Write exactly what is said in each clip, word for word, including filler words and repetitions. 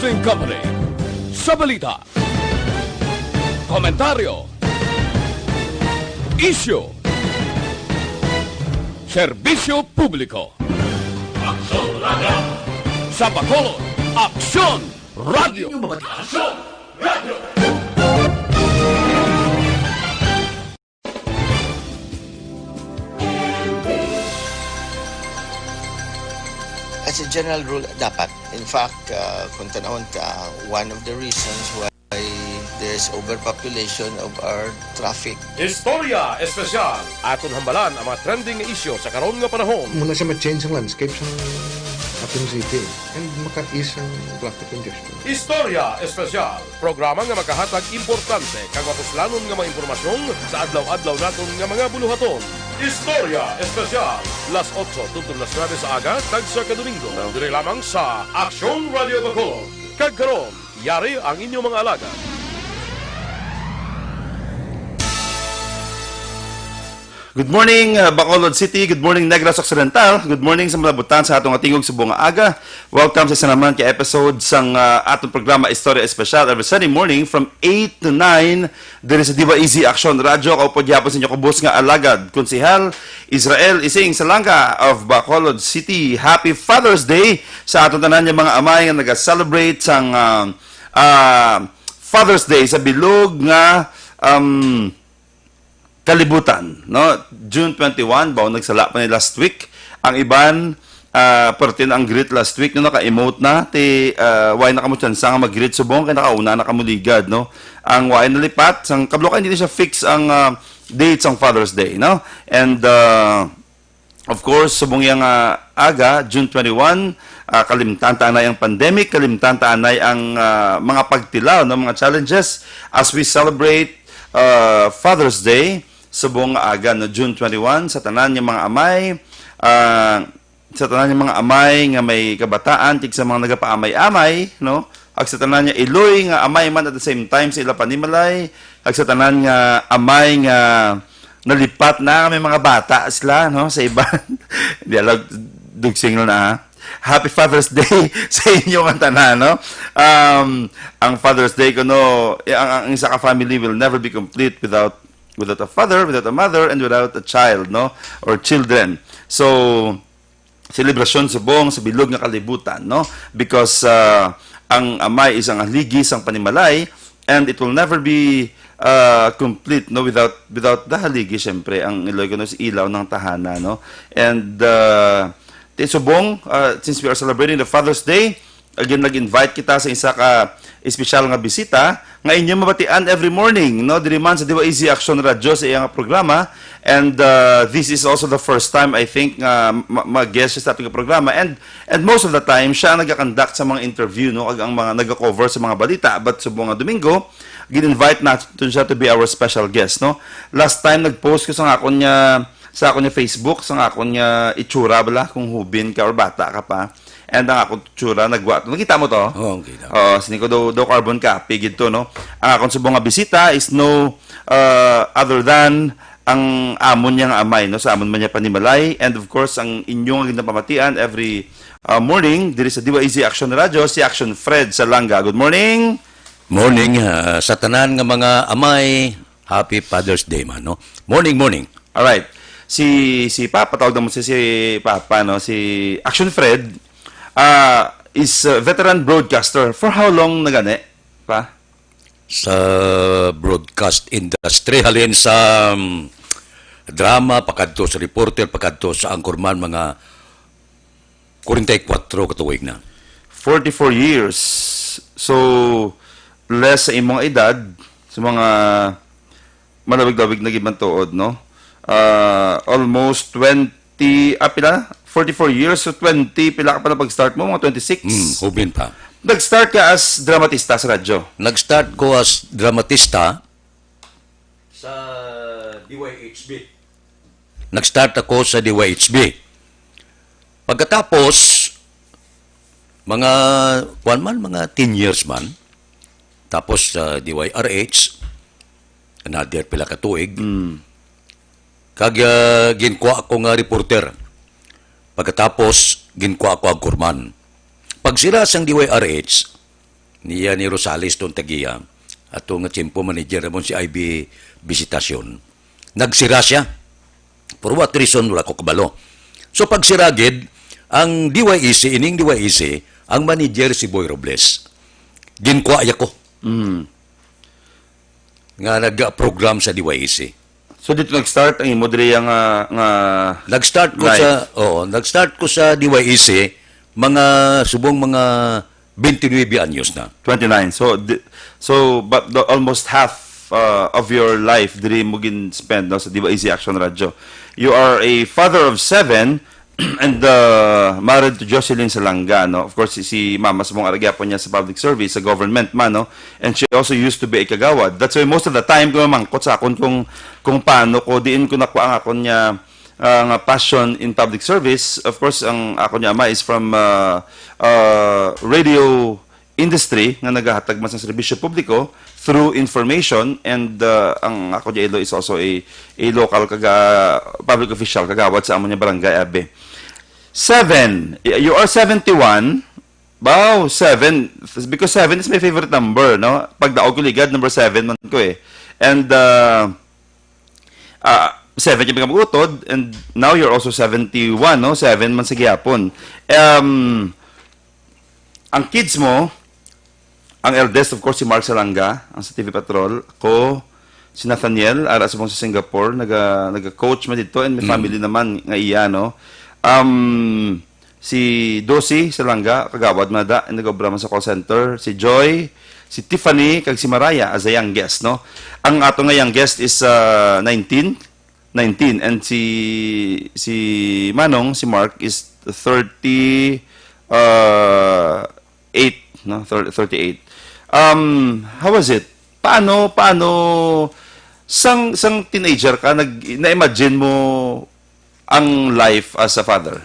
Broadcasting Company. Sa balita, komentaryo, isyu, serbisyo publiko. Aksyon Radio. Sa Bacolod, Aksyon Radio. Inyong mabatian. Aksyon Radio. As a general rule, dapat. In fact, uh, kung tanawon ka, one of the reasons why there's overpopulation of our traffic. Istorya Espesyal. Aton hambalan ang mga trending nga isyu sa karon nga panahon. Muna siya ma-change ang landscape sa ating city and maka-ease ang traffic congestion. Istorya Espesyal. Programa nga makahatag importante kag mapuslanon nga mga impormasyon sa adlaw-adlaw naton nga mga buluhaton. Istorya Espesyal, las otso tubtob las nuebe sa aga, tagsa ka Domingo, diri lamang sa Aksyon Radio Bacolod. Kag karon, yari ang inyong mga alagad. Good morning, uh, Bacolod City. Good morning, Negros Occidental. Good morning sa mga butan sa atong atingog subong nga aga. Welcome sa isa naman ka episode sang uh, atong programa Istorya Espesyal every Sunday morning from eight to nine diri sa D Y E Z Action Radio. Kaupod gihapon sa inyo kubos nga alagad, Konsehal Israel Ising Salanga of Bacolod City. Happy Father's Day sa atong tanan nga mga amay nga naga-celebrate sang uh, uh, Father's Day sa bilog nga um, kalibutan, no? June twenty-one, bao nagsala pa ni last week. Ang iban, ah, perti na ang greet last week, no? Naka-emote na. Ti, ah, why na kamo tsansa nga mag-greet subong kay nakauna na kamo ligad, no? Ang why nalipat, sang kablo kay hindi siya fix ang ah, date sang Father's Day, no? And ah, of course, subong yang ah, aga, June twenty-one, ah, kalimtan ta anay ang pandemic, kalimtan ta anay ang ah, mga pagtilaw, no? Mga challenges as we celebrate uh, Father's Day subong nga aga, no, June twenty-one, sa tanan nga mga amay, ah, sa tanan nga mga amay nga may kabataan, kag sa mga nagapaamay-amay, no, ag sa tanan nga iloy nga amay man at the same time sa ila panimalay, ag sa tanan nga amay nga nalipat na nga may mga bata sila, no, sa iban. Di alam, dugsing na, ha? Happy Father's Day sa inyo nga tanan, no? Um, ang Father's Day kuno, eh, ang, ang isa ka family will never be complete without without a father, without a mother, and without a child, no? Or children. So, selebrasyon subong sa bilog nga kalibutan, no? Because uh, ang amay is ang haligi sang panimalay, and it will never be uh, complete, no, without without the haligi, syempre, ang iloy kuno sa ilaw ng tahanan, no? And uh, ti subong, uh, since we are celebrating the Father's Day, again, nag-invite kita sa isa ka espesyal nga bisita nga inyo mabatian every morning, no, diri man sa D Y E Z Action Radio sa iyang programa. And uh, this is also the first time, I think, nga ma- ma-guest siya sa ating programa. And and most of the time, siya ang nagakonduct sa mga interview, no, kag ang mga nagakover sa mga balita. But subong nga Domingo, gin-invite natin siya to be our special guest, no. Last time nag-post ko sa akon nga sa akon nga Facebook, sa akon nga itsura bala, kung hubin ka or bata ka pa. And ang akong tsura, nagwa to. Nakita mo to? Oo, ang kita. Oo, sini ko daw, daw carbon copy gid to, no? Ang akong subong nga bisita is no uh, other than ang amon niya nga amay, no? Sa amon man niya panimalay. And of course, ang inyong ginapamatian every uh, morning, diri sa D Y E Z Action Radio, si Action Fred Salanga. Good morning! Morning, ah, sa tanan nga mga amay, Happy Father's Day man, no? Morning, morning. Alright. Si si Papa, tawag naman si, si Papa, no? Si Action Fred uh, is a veteran broadcaster. For how long na gani, Pa? Sa broadcast industry, halin sa um, drama, pakadto sa reporter, pakadto sa anchorman, mga forty-four ka tuig na. Forty-four years. So, less sa imong edad, sa mga malawig-lawig na gid man tuod, no? Ah, almost twenty, ah, pila? Forty-four years, so twenty, pila ka pa na pag-start mo? Mga twenty-six? Hmm, hubin pa. Nag-start ka as dramatista sa radyo? Nag-start ko as dramatista sa D Y H B. Nag-start ako sa D Y H B. Pagkatapos, mga, kuwan man, mga ten years man. Tapos sa D Y R H, another pila ka tuig. Mm. Kag uh, ginkuha ko nga reporter. Pagkatapos, ginkuha ko anchorman. Pag sila sang D Y R H, niya ni Rosales tong tagiya, ato nga tiyempo manager namon si I B Visitacion. Nagsira siya. For what reason, wala ko kabalo. So, pagsira gid, ang D Y E C, ining D Y E C, ang manager si Boy Robles. Ginkuha ya ko Mm. nga nag-program sa D Y E C. So, dito nag-start ang imo diri nga, nga Nag-start ko life? sa, oo, nag-start ko sa D Y E C, mga subong mga twenty-nine anyos na. Twenty-nine. So, di- so but the, almost half uh, of your life diri mo gin-spend, no, sa D Y E C Action Radio. You are a father of seven and uh, married to Jocelyn Salanga, no? Of course, si, si mama sa mong aragyapon niya sa public service, sa government man, no? And she also used to be a kagawad. That's why most of the time, kung mamangkot sa akon kung, kung paano ko, diin ko nakuha ang akon niya ah, nga passion in public service. Of course, ang ako niya ama is from uh, uh, radio industry nga nagahatag man sa serbisyo publiko through information, and uh, ang ako niya ilo is also a, a local kaga public official, kagawad sa amo niya barangay, abi. Seven. Y- You are seventy-one. Wow, seven. Because seven is my favorite number, no? Pag daog ko ligad, number seven man ko eh. And uh, ah, seven yung pinakautod, and now you're also seventy-one, no? Seven man sa gihapon. Um, ang kids mo, ang eldest, of course, si Mark Salanga, ang sa T V Patrol. Ako, si Nathaniel, ara sa sa Singapore, naga, naga-coach man dito, and may Mm. family naman nga iya, no? Um, si Dosi Salanga, kagawad man da, nag-obra man sa call center. Si Joy, si Tiffany, kag si Mariah as a youngest, no? Ang ato nga youngest is uh, nineteen, nineteen, and si si Manong, si Mark is thirty uh, eight, no? Thir- thirty-eight. Um, how was it? Paano, paano, sang, sang teenager ka, nag, na-imagine mo ang life as a father?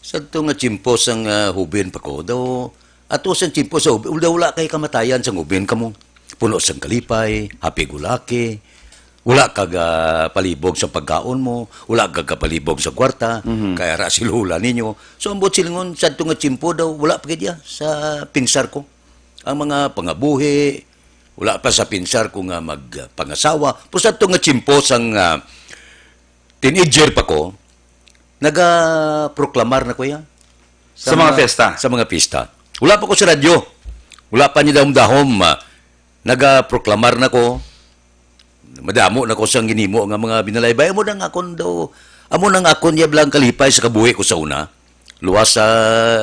Sa to nga tiyempo sang ah, hubin pa ko, daw ato sang tiyempo sa hubin, daw wala kay kamatayan sang hubin kamo. Puno sang kalipay, happy-go-lucky, wala kag ah, palibog sa pagkaon mo, wala kag kapalibog sa kwarta, Mhm. kaya ra si lola ninyo. So, ang buot silingon, sa to nga tiyempo daw, wala pa gid iya sa pinsar ko. Ang mga pangabuhi, wala pa sa pinsar ko nga magpangasawa. Pero sa to nga tiyempo sang ah, teenager pa ko, nagaproklamar na ko iya. Sa mga fiesta? Sa mga fiesta. Wala pa ko sa radyo. Wala pa ni dahom-dahom. Ah, nagaproklamar na ko. Madamo na ko sang ginhimo nga mga binalaybay. Amo nang akon daw, amo nang akon yablang kalipay sa kabuhi ko sa una. Luwas sa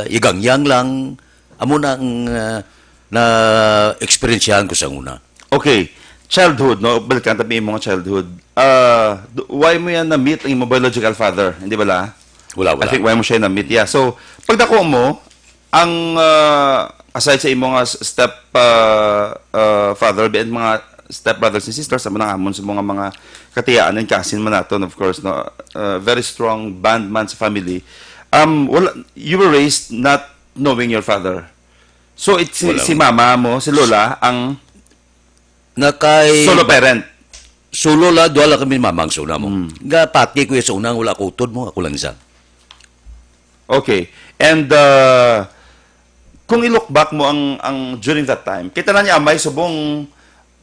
igangyang lang. Amo nang ah, na eksperyensyahan ko sa una. Okay. Childhood, no? Balikan tabi mo nga childhood. Ah, d- why mo yan na-meet ang imong biological father? Hindi bala? Wala, wala. I think why mo siya na-meet. Yeah. So, pagdako mo, ang ah, aside sa imong nga s- step ah, ah, father and mga step brothers and sisters, sa mga amon sa mga mga katiyaan and cousin man naton, of course, no, ah, very strong bond man sa family. Um, wala, you were raised not knowing your father. So, it's si, Wala. si mama mo, si lola, ang Na kay solo parent. Solo la, duha lang kami ni mama ang sa una mo. Mm. Gapati ko sa una, wala ko utod mo, ako lang isa. Okay. And uh, kung i-look back mo ang, ang during that time, kita na niya amay subong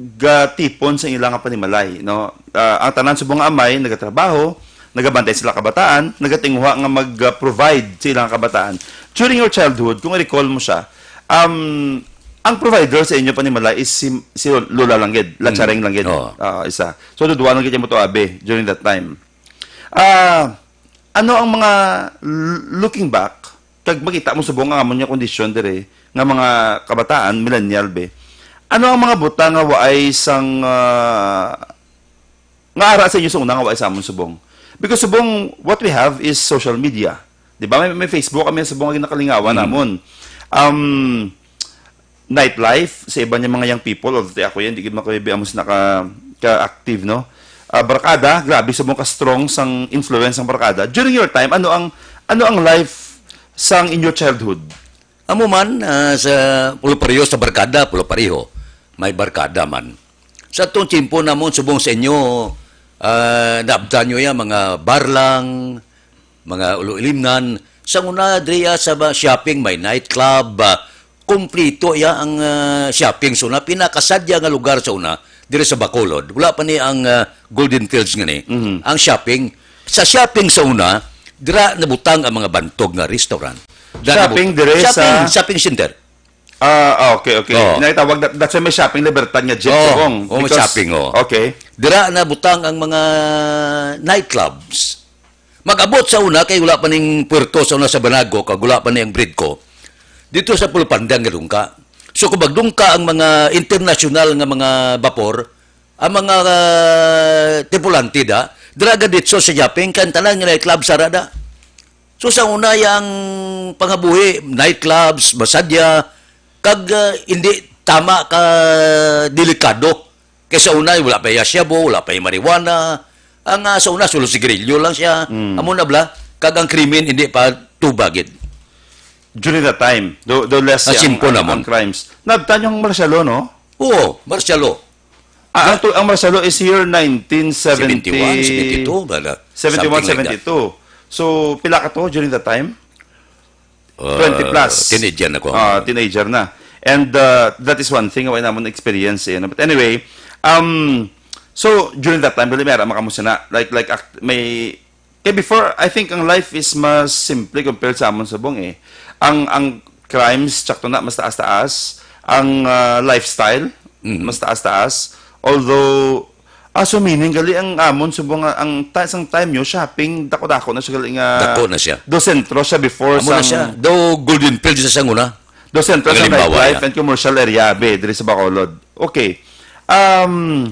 gatipon sa ila nga panimalay, no? Ah, ang tanan subong nga amay nagatrabaho, nagabantay sila kabataan, nagatinguha nga mag-provide sa ilang kabataan. During your childhood, kung i-recall mo siya, um, ang provider sa inyo panimalay is si, si Lola lang gid, La Mm. Chareng lang gid. Oo. Ah, isa. So, dudwa lang gid mo to, abi, during that time. Ah, ano ang mga l- looking back, kag makita mo subong ang amon nga kondisyon dire nga mga kabataan, millennial be? Ano ang mga butang nga waay sang ah, nga ara sa inyo sa una nga waay sa amon subong? Because subong what we have is social media. Di ba? May, may Facebook kami subong nga nakalingawan Mm. namon. Um, nightlife sa iban nga mga young people, although ako yan, di gid makuyabi amo sina ka, ka-active, no? Ah, barkada, grabe subong ka strong sang influence sang barkada. During your time, ano ang ano ang life sang inyo childhood? Amo man, ah, sa pulo pareho sa barkada, pulo pareho. May barkada man. Sa atong tiyempo namon, subong sa inyo, ah, naabtan nyo yan, mga bar lang, mga ulo-ilimnan. Sa una, diri sa ba- shopping, may nightclub. Ah, Kumplito iya ang, ah, shopping sa una. Pinakasadya nga lugar sa una, diri sa Bacolod. Wala pa ni ang, ah, Golden Fields nga ni. Mhm. Ang shopping. Sa shopping sa una, dira nabutang ang mga bantog nga restaurant. Dira Shopping nabu- dire sa shopping, shopping center. Ah, ah, okay, okay. Oo. Nakita, wag that, that's why may shopping Libertad nga jeep Oo, subong. Oo, may Because shopping, oo. Okay. Dira nabutang ang mga nightclubs. Mag-abot sa una, kay wala pa ning puerto sa una sa Banago, kag wala pa ni ang Bridco. Dito sa Pulupanda nga dungka. So, kung magdungka ang mga internasyonal nga mga bapor, ang mga, ah, tripulante da, dira gaditso sa shopping, kay ang tanan nga nightclub sara da. So, sa una, ang pangabuhi, nightclubs, masadya, kag, ah, hindi tama ka delikado. Kay sa una, wala pa iya shabu, wala pa iya marijuana. Ang, ah, sa una, solo sigarilyo lang siya. Mm. Amo na bala, kag ang krimen hindi pa tubagid. During that time, do, do less Ah, siya ang, simple ang, naman. ang crimes. Nabtan yung martial law, no? Oo, martial law. Ah, ang, tu- ang martial law is year nineteen seventy, Seventy-one, seventy-two, bala. seventy-one, Something like that. seventy-two. So, pila ka to during that time? Uh, Twenty plus. Teenager na ko. Ah, teenager na. And, uh, that is one thing nga wala namon experience, eh, no? But anyway, um, so, during that time, dili may ara makamusta na. Like, like, act-, may, kay before, I think ang life is mas simple compared sa amon subong, eh. Ang, ang crimes, tsakto na, mas taas-taas. Ang, uh, lifestyle, Mhm. mas taas-taas. Although, ah, so meaning, gali ang amon, subong nga, ang ta-, sang time nyo, shopping, dako-dako na siya, gali nga Dako na siya. Do sentro siya before Amo na sang siya. Do Golden Fields sa sang una. Do sentro Ang sa halimbawa, nightlife yeah. and commercial area, be, diri sa Bacolod. Okay. Um,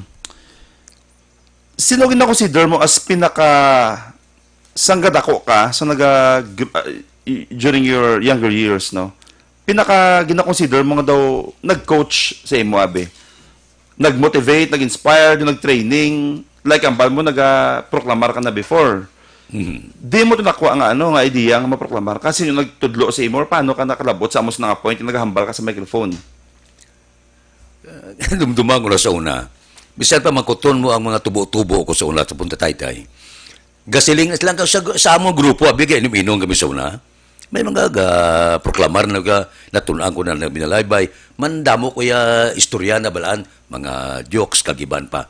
sino gina-consider mo as pinaka, sang gadako ka, sa naga, gr-, ah, i-, during your younger years, no? Pinaka gina-consider mo nga daw nag-coach sa imo, abi? Nag-motivate, nag-inspire, nag-training, like, ang bal mo, naga-proklamar ka na before. Mhm. Di mo to nakuha nga, ano, nga idea nga maproklamar ka? Sino nagtudlo sa imo? Or paano ka nakalabot sa amo sa nga point nga nagahambal ka sa microphone? Dumduman ko na sa una. Bisan pa mangkuton mo ang mga tubo-tubo ko sa una sa Punta Taytay. Gasiling na lang ka sa, sa among grupo, abi, kay inom-inom kami sa una. May mga ga-, proklamar na ga-, natun-an ko na nagbinalaybay. Mandamo ko ya istorya na balaan, mga jokes, kagiban pa.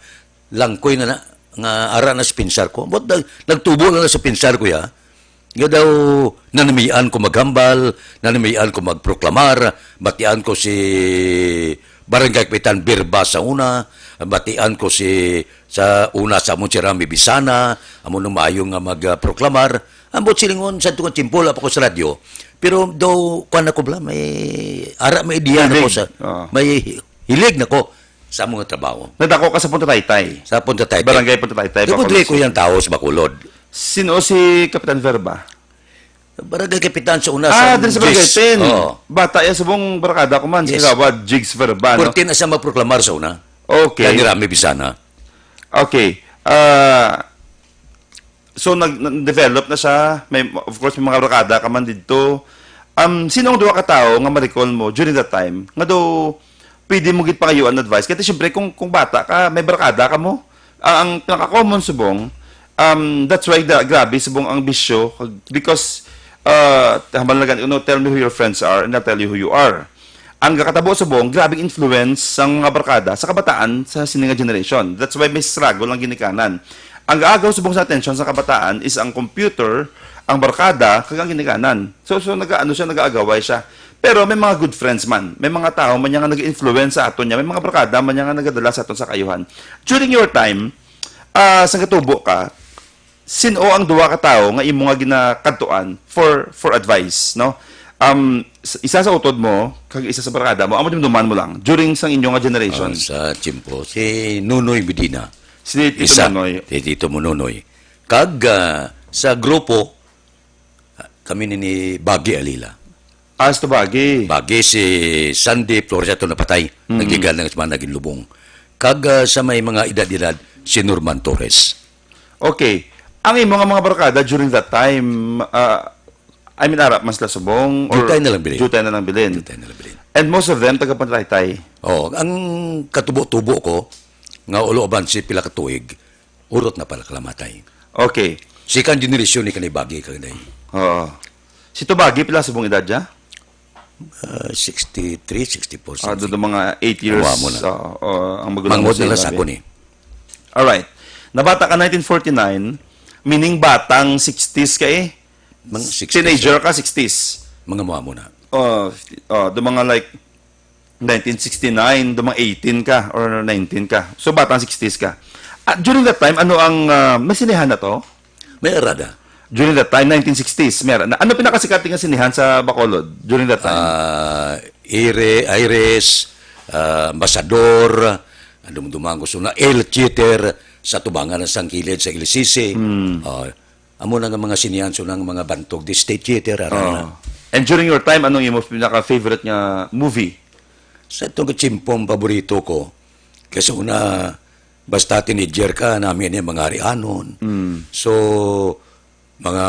Langkoy na na, nga ara na sa pinsar ko. But nag-, nagtubo na na sa pinsar ko ya. Nga daw, nanamian ko maghambal, nanamian ko magproklamar, batian ko si Barangay Kapitan Birba sa una, batian ko si, sa una sa amon si Rami Bisana, amo nung maayo nga magproklamar. Ambot silingon sa tungod tiempo, wala pa ko sa radyo. Pero daw, kuwan ako bala, may ara, may idea na ko Hilig. sa, Oo. may hilig na ko sa mga trabaho. Nadako ka sa Punta Taytay? Sa Punta Taytay. Barangay Punta Taytay, Tungod Bacolod. Dili ko yung tao sa Bacolod. Sino si Kapitan Verba? Barangay Kapitan sa una Ah, sa diri sa Barangay Jigs. ten. Oo. Bata yan, subong barkada ko man, si Yes. Kagawad Jigs Verba, no? Fourteen na siya magproklamar sa una. Okay. Yan ni Rami Bisana. Okay. Ah, so, nag-, nag-develop na siya. May, of course, may mga barkada ka man didto. Um, sino ang duha ka tawo nga ma-recall mo during that time nga daw pwede mo gid pangayuan advice? Kasi siyempre, kung, kung bata ka, may barkada ka mo. Ang, ang pinaka-common subong, um, that's why the, grabe subong ang bisyo, because, uh, hambal na gani, no, "Tell me who your friends are and I'll tell you who you are." Ang gakatabo subong, grabing influence sang mga barkada sa kabataan sa sini nga generation. That's why may struggle ang ginikanan. Ang gaagaw subong sa atensyon sa kabataan is ang computer, ang barkada, kag ang ginikanan. So, so nagaano siya, nagaagaway siya. Pero may mga good friends man. May mga tao man niya nga nag-influence sa aton niya. May mga barkada man niya nga nagadala sa aton sa kayuhan. During your time, ah, sa katubo ka, sino ang duha ka tawo nga imo nga ginakadtuan for, for advice, no? Um, s-, isa sa utod mo, kag isa sa barkada mo, amo dimduman mo lang, during sang inyo nga generation. Ah, sa tiyempo, si Nonoy Medina. Si Tito Isa, Nonoy. Si Tito mo Nonoy. Kag, ah, sa grupo, ah, kami ni, ni Bagi Alila. Ah, sa Bagi. Bagi si Sandy Flores ato napatay. Mm. Nagligan ng semana ginlubong. Kag, ah, sa may mga edad-edad, si Norman Torres. Okay. Ang imo nga mga barkada during that time, ah, I mean, ara man sila subong or Jutay na lang bilin. Jutay na lang bilin. Jutay na lang bilin. And most of them, taga Punta Taytay. Oo. Ang katubo-tubo ko, nga ulo aban si pila ka tuig, urot na pala kalamatay. Okay. Second generation ni kanibagi kagday. Oo. Si Tubagi, pila subong edad niya? Ah, sixty-three, sixty-four Ah, something. Doon mga eight years. Amo na. Oo, oo, ang magulang Manghod sa na lang sa ilabi. ako ni. Alright. Nabata ka nineteen forty-nine, meaning batang sixties ka eh. Mga sixties. Teenager ka, sixties. Mga muamo na. Oh, oh, do mga like nineteen sixty-nine, do mga eighteen ka or nineteen ka. So batang sixties ka. Ah, during that time, ano ang ah, may sinehan na to? May arada. During that time, nineteen sixties, meron. Na, ano pinakasikat nga sinehan sa Bacolod during that time? Ah, Ire, Iris, ah, Ambassador, ang dumduman ko suna, El Cheater, sa tubangan ng Sangkilid sa L C C. Ah, amo na nga mga sinehan, so nga mga bantog, di state theater, ara na. Oh. And during your time, anong imo pinaka-favorite nga movie? Sa itong katsimpong paborito ko, kasi una, basta teenager ka, namin yung mga arianon. So, mga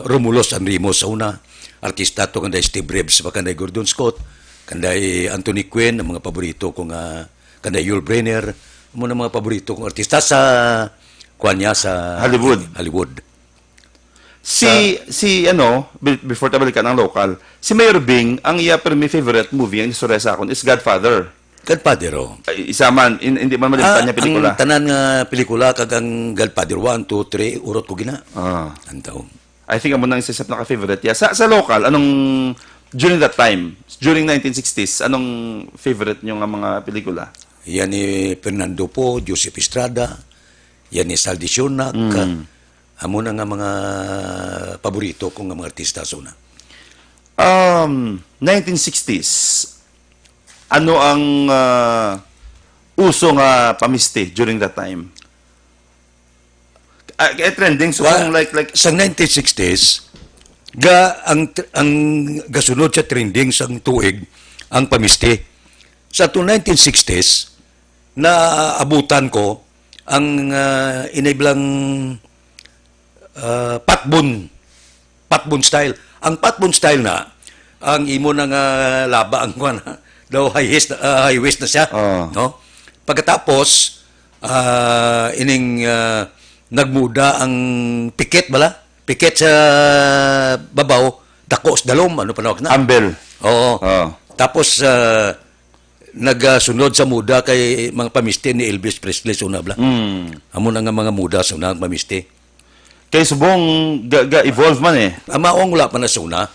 Romulo San Remo sa una, artista to kanday Steve Reeves, pa kanday Gordon Scott, kanday Anthony Quinn, ang mga paborito ko nga, kanday Yul Brynner, amo na mga paborito kong artista sa, kuwan niya, sa Hollywood. Hollywood. Si, si ano, be- before ta balikan ang local, si Mayor Bing, ang iya permi favorite movie, ang istorya sa akon, is Godfather. Godfather, oh. Ay, isa man, in- hindi man malimtan niya pelikula. Ang tanan nga pelikula, kag ang Godfather one, two, three, urot ko gina. Ah. Ang taon. I think amo nang isa sa pinaka-favorite. Yeah. Sa, sa local, anong, during that time, during nineteen sixties, anong favorite nyo nga mga pelikula? Yan ni Fernando Poe, Joseph Estrada, yan ni Saldi Sionac. Amo na nga mga paborito ko nga mga artista sa una. Um, nineteen sixties, ano ang ah, uso nga pamisti during that time? Ah, eh, trending, so Wa- kung like, like, Sa nineteen sixties, ga, ang, ang gasunod sa trending sang tuig, ang pamisti. Sa to nineteen sixties, naabutan ko ang ah, iniblang ah, patbon, patbon style. Ang patbon style na, ang imo na nga laba ang kuwan, daw high waist, ah, high waist na siya, Ah. no? Pagkatapos, ah, ining ah, nagmuda ang pikit bala, pikit sa babaw, dako sa dalom, ano panawag na? Ambel. Oo. Oh. Tapos ah, nagasunod sa muda kay mga pamisti ni Elvis Presley sa una bala. Mm. Amo na nga mga muda sa una ang pamisti. Kay subong ga, ga-evolve man eh. Ang maong wala pa na sa una.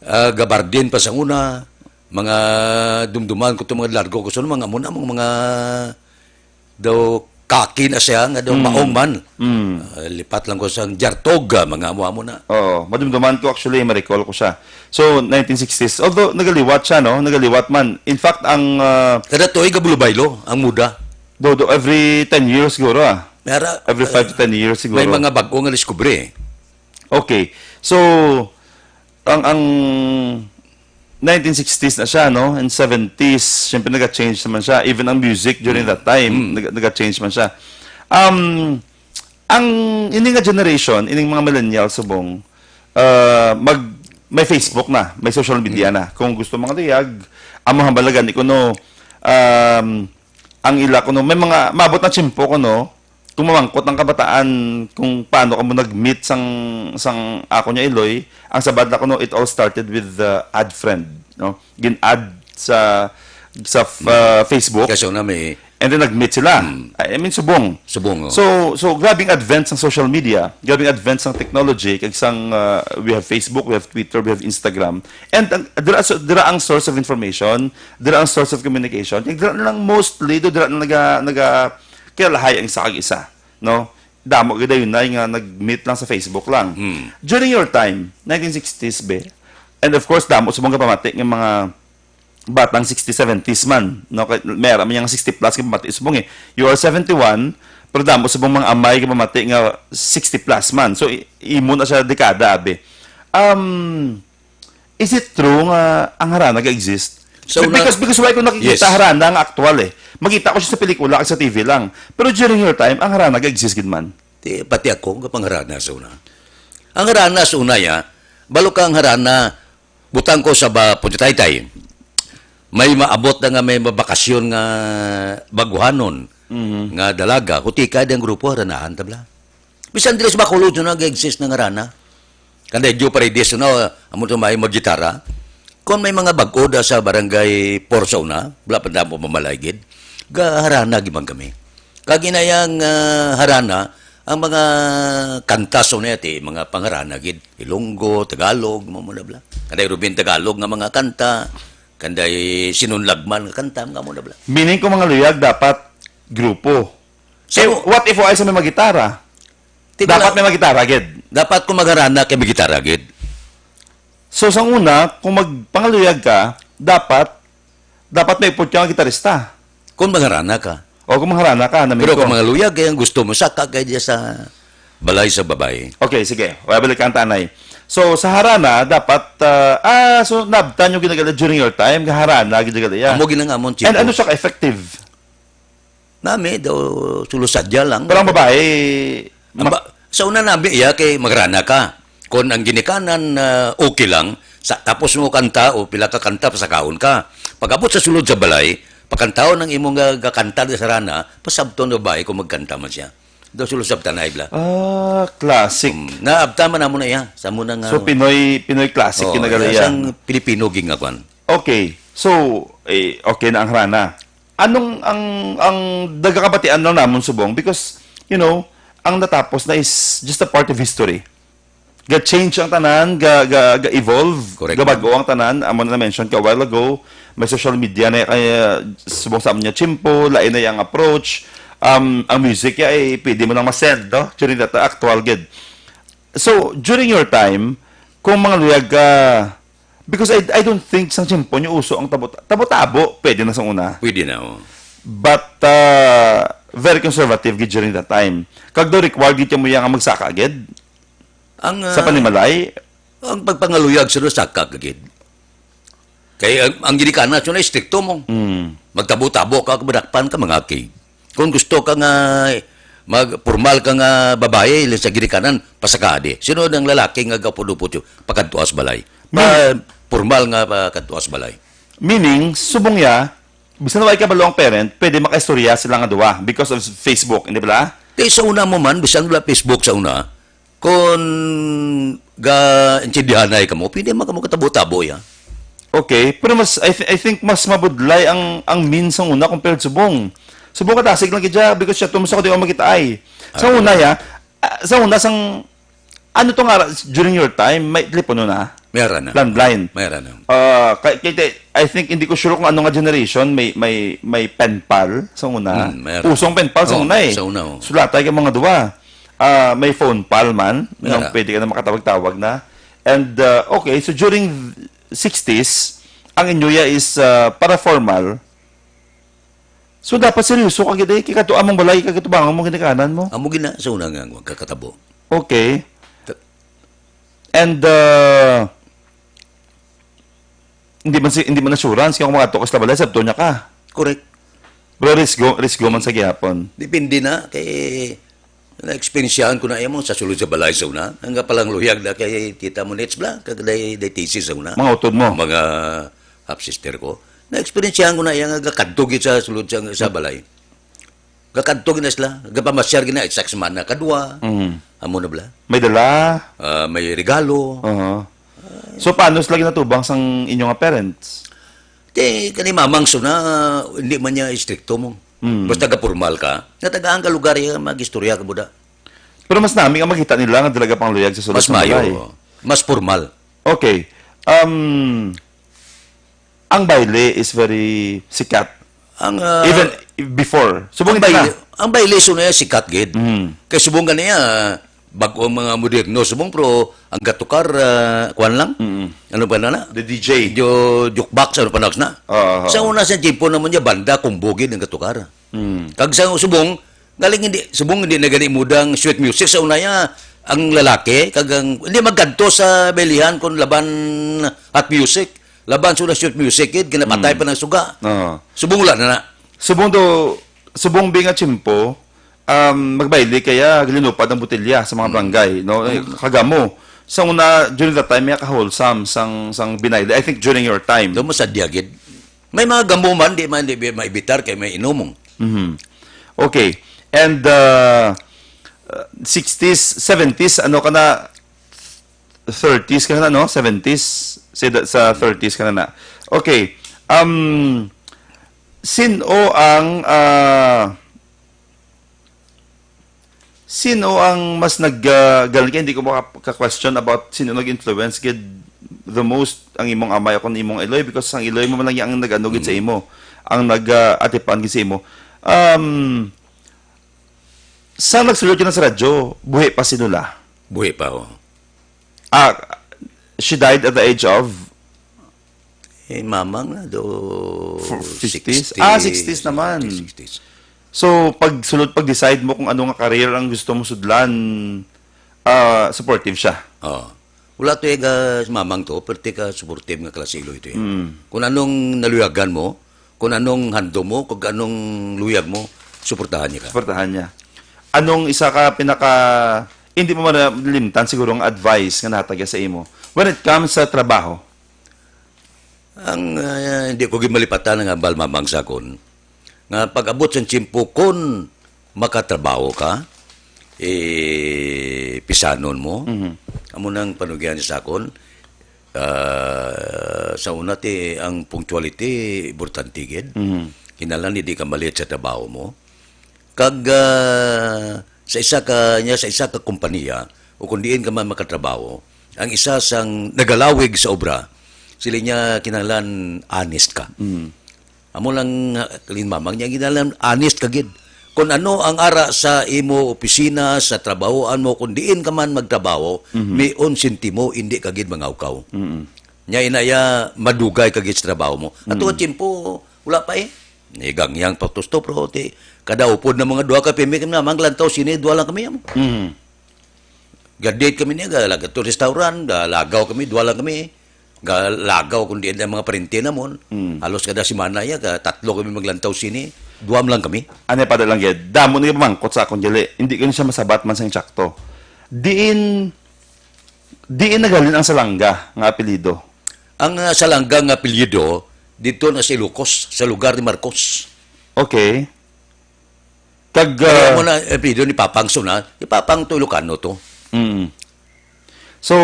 Ah, gabardin pa sa una. Mga dumduman ko itong mga largo ko sa una, mga muna, mga, mga daw kaki na siya, nga daw maong man. Mm. Ah, lipat lang ko sa jartog, ah, mga amo-amo na. Oo, madumduman ko actually, ma-recall ko siya. So, nineteen sixties, although nagaliwat siya, no? Nagaliwat man. In fact, ang uh, Kada tuig, gabulubaylo, ang muda. do, do, every ten years siguro ah. Mera, Every five to ten years siguro. May mga bag-o nga diskubre. Okay. So, ang ang nineteen sixties na siya, no? And seventies, syempre nag-change naman siya. Even ang music during that time, nag- nag-change man siya. Um, ang ini nga generation, ining mga millennials subong, uh, mag may Facebook na, may social media na. Kung gusto mga luyag, amo hambalagan ni kuno um, ang ila kuno may mga maabot na tiyempo kuno kung mamangkot ang kabataan kung paano kamo nag-meet sang sang ako niya Iloy, ang sabad na kuno it all started with the add friend, no? Gin-add sa sa uh, Facebook. Kasi una may And then nag-meet sila. I mean, subong. Subong, oh. So, so grabing advance ng social media, grabing advance ng technology, kag sang uh, we have Facebook, we have Twitter, we have Instagram. And ang, dira, so, dira ang source of information, dira ang source of communication. Kag dira na lang mostly do dira na naga naga kilalahay ang isa kag isa, no? Damo gid dayon na nga nag-meet lang sa Facebook lang. During your time, nineteen sixties be. And of course, damo sa mga pamati nga mga batang sixties, seventies man, no? Kay may ara man yang sixty plus nga pamati subong eh. You are seventy-one, pero damo subong mga amay nga pamati nga sixty plus man. So i- imo na siya dekada abi. Um is it true nga ang harana ga-exist? So, na- because because why ko nakikita Yes. harana nga aktual eh. Makita ko siya sa pelikula at sa T V lang. Pero during your time, ang harana ga-exist gid man. Ti, pati ako, nga pangharana sa una. Ang harana sa una, ya, balo ka ang harana, butang ko sa ba, Punta Taytay. May maabot na nga may mabakasyon nga baguhanon, nga dalaga, hutika di ang grupo, haranahan, tabla. Bisan dili sa Bacolod, na nag-exist ng harana. Kanday Joe Paredes, na, amo to may maggitara. Kung may mga bag-o da sa barangay four sa una, wala pa damo mamalay gid, gaharana gid man kami. Kag inayang, ah, harana, ang mga kanta sa una ti, mga pangharana gid, Ilonggo, Tagalog, mo muna bla. Kanday Ruben Tagalog nga mga kanta, kanday Sinunlagman nga kanta, mga muna bla. Meaning kung mga luyag, dapat grupo. So, eh, what if wala sa may magitara? Ti dapat wala. May magitara gid. Dapat kung magharana kay magitara gid. So, sang una, kung magpangaluyag ka, dapat, dapat may ipot ka nga gitarista. Kung magharana ka. O, kung magharana ka, namin Pero ko. Kung mga luyag, kaya ang gusto mo, saka kay diya sa balay sa babae. Okay, sige. Wala balik ang tanay. So, sa harana, dapat, ah, ah, so, nabtan yung ginagala during your time, nga harana, ginagala iya. Amo ginangamon, And Chico. Ano siya ka-effective? Nami daw, sulo sadya lang. Pero ang babae, Ang ma- ba-, sa una nami, iya kay magrana ka. Kung ang ginikanan, ah, okay lang, sa, tapos mo kanta o pila ka kanta, pasakaon ka. Pag-abot sa sulod sa balay, pakantaon ang imong ga-, gakanta sa rana, pasabton na babae kung magkanta man siya. Daw sulo sabtanay bla. Ah, classic. Um, naabtan man namo na iya. Sa muna nga So, Pinoy, Pinoy classic Oh, kinagala iya, iya. Sang Pilipino ging nga kwan. Okay. So, eh, okay na ang rana. Anong ang, ang nagakabatian lang namon subong? Because, you know, ang natapos na is just a part of history. Ga-change ang tanan, ga, ga, ga-evolve, Correct. Gabago ang tanan. Amo na na-mention ka a while ago, may social media na kaya subong sa amon niya chimpo, lain na yung approach. Um, ang music ya ay pwede mo nang masend, no? During that actual gid. So, during your time, kung mga luyag ka, because I, I don't think sang tiyempo niyo uso ang tabo-, tabo-tabo, pwede na sa una. Pwede na, oh. But, uh, very conservative gid during that time. Kag daw required gid mo yang magsaka gid Ang, sa ah, panimalay. Ang pagpangaluyag sa saka gid. Kay ang, ang ginikanan sa una, estrikto mo. Mm. Magtabo-tabo ka, madakpan ka, mga aki. Kung gusto ka nga mag-, formal ka nga babae, sa ginikanan, pasakadi. Sino ang lalaki nga gapudupot yun? Pakadtuas balay. Pa, Meaning, formal nga pakadtuas balay. Meaning, subong ya, bisan wala ka balo ang parent, pwede makaistorya sila nga duwa because of Facebook, hindi ba? Kay sa una mo man, bisan wala Facebook sa una, kung ga-intindihanay ka mo, pwede man ka mo katabo-tabo, ya. Okay, pero mas, I, th-, I think mas mabudlay ang, ang means sang una compared subong. Subong katasig lang gid siya, because siya, tumas ako di ako makita ay. Sa Ah, una, yeah. Ya, ah, sa una, sang, ano to nga, during your time, may telepono na? May ara na. Landline. May ara na. Ah, kay, kay, kay, I think, hindi ko sure kung ano nga generation, may, may, may pen pal sa una. Hmm, may ara. Usong pen pal sa Oh, una eh. Sa una, oh. Sulatay ka mga duwa. Ah, may phone pal man, May nang ara. Pwede ka na makatawag-tawag na. And, ah, okay, so during sixties, ang inyo ya is, ah, para formal. So, dapat seryoso ka gid, eh. Kay kadto among balay, kay katubangan mo, ginikanan mo. Amo gina, sa una nga, ang kakatabo. Okay. Ta- And, uh, hindi man si, hindi man assurance, kaya kung makadto ka sa balay, sabto niya ka. Correct. Pero risgo, risgo man sa gihapon. Depende na, kay na-experiencehan ko na imo sa sulod sa balay sa una. Ang palang luyag na kay Tita Monets bla, kag day, day thesis sa una. Mga utod mo? Mga half-sister ko. Na-experiencehan ko na iya nga gakadto gid sa sulod sa, sa balay. Gakadto gid na sila. Gapamasyar gid na, isa ka semana, kadwa. Mm. Amo na bla. May dala? Ah, may regalo. Uh-huh. So, paano sila ginatubang sang inyo nga parents? Ti, kani mamang sa una, hindi man niya istrikto mo. Mm. Basta ga-formal ka, natagaan ka lugar, iya, mag-istorya ka buda. Pero mas nami ang makita nila nga dalaga pang luyag sa sulod Mas sa mayo, balay. Mas formal. Okay. Um, ang baile is very sikat. Ang, ah, Even before. Subong ang hindi baile, na. Ang baile sa una sikat gid. Mm. Kay subong ganiya, bag-o ang mga moderno, subong, pero ang gatukar, ah, kuwan lang. Mm. Ano pa na na? The D J. Medyo jukebox, ano pa na na? Oo, oo. Sa una sa tiyempo naman niya, banda, kumbo gid ang gatukar. Mm. Kag sa subong, galing hindi, subong hindi na gani mudang sweet music. Sa una ya, ang lalaki, kag ang, hindi magkadto sa belihan kung laban hot music. Laban sa una sweet music, gid, ginapatay Mm. pa ng suga. Oo. Subong wala na na. Subong do, subong bi nga tiyempo, um, magbaili kaya ginlupad ang botelya sa mga Mm. barangay, no? Eh, Mm. kagamo. Sa una, during that time, may ka-wholesome sang, sang binaili. I think during your time. Doon mo sa diagid. May mga gamo man, di man, di bi-, maibitar kay may inumong. Mhm. Okay. And, uh, uh, sixties, seventies, ano ka na, thirties ka na, no? Seventies? Sa, sa thirties ka na na. Okay. Um, sino ang, ah, sino ang mas nag, ah, galing ka? Hindi ko maka-, ka-question about sino nag-influence gid the most, ang imong amay o kung imong iloy, because ang iloy mo man lang ang nag-ano gid sa imo, ang nag-, ah, atipan gid sa imo. Um, sa nagsulod ka na sa radyo, buhi pa si Lola? Buhi pa, oh. Ah, she died at the age of? Eh, mamang na do For fifties? sixties. Ah, sixties naman. Sixties. So, pag sulod, pag decide mo kung ano nga career ang gusto mo sudlan, ah, supportive siya. Oh. Wala to yung, ah, mamang to, pero ka supportive nga klase iloy to, eh. Mm. Kung anong naluyagan mo, kung anong handom mo, kung anong luyag mo, suportahan niya ka. Suportahan niya. Anong isa ka pinaka, hindi mo manalimtan siguro ang advice nga nahatag niya sa imo when it comes sa trabaho? Ang, ah, hindi ko gimalipatan nga hambal mamang sa akon, nga pag-abot sang tiyempo, kon makatrabaho ka, eh, pisanon mo. Mhm. Amo nang panugyan sa akon, ah, sa una ti, ang punctuality, importante gid. Mhm. Kinahanglan hindi ka ma-late sa trabaho mo. Kag, ah, sa isa ka, niya, sa isa ka kompanya, o kung diin ka man makatrabaho, ang isa sang nagalawig sa obra, sila niya kinahanglan honest ka. Mm. Amo lang, ah, kalinmamang niya, kinahanglan honest ka gid. Kung ano ang ara sa imo opisina, sa trabahoan mo, kung diin ka man magtrabaho, Mhm. may unsintimo, hindi ka gid mangawkaw. Mm. Nya inaya, madugay ka gid sa trabaho mo. Ato Mm. nga tiyempo, wala pa eh. Ni gangyang pa to, pero ti, kada upod na mga duha ka pimi kami naman, glantaw sini, duha lang kami, amo. Mhm. Ga-date kami niya, ga-, laga to restaurant, ga-, lagaw kami, duha lang kami. Ga-, lagaw kung diin ang mga parente namon. Mm. Halos kada semana ya, ga-, tatlo kami maglantaw sini, duha lang kami. Ano pa lang gid, damo na yung pamangkot sa akong dili. Hindi ko na siya masabat man sa insakto. Diin, diin naghalin ang Salanga nga apelyido? Ang, ah, Salanga nga apelyido, dito na sa Ilocos, sa lugar ni Marcos. Okay. Kag, Kaya ah, mo na, eh, video ni Papang Suna, ni Papang to Ilocano to. Mm. So,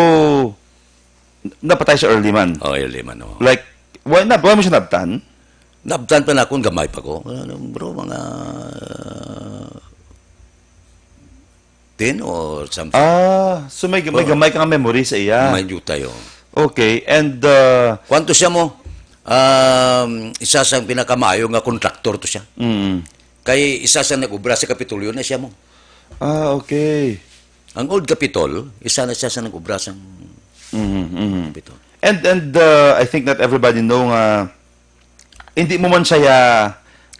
napatay siya early man? Oh, early man, oh. Like, why na, why mo siya nabtan? Nabtan pa na akong gamay pa ko. Ano, bro, mga ten or something. Ah, so may, may Oh. gamay ka nga memory sa iya? May jutay, oh. Okay, and, uh, Kwanto siya mo? Um, isa sang pinakamaayo nga kontraktor to siya. Mm. Kay isa sa nag-ubra sa Kapitolyo na siya mo. Ah, okay. Ang old Capitol, isa na siya sa nag-ubra sa Mhm, mhm. Capitol. And, and, uh, I think not everybody know nga hindi mo man siya ya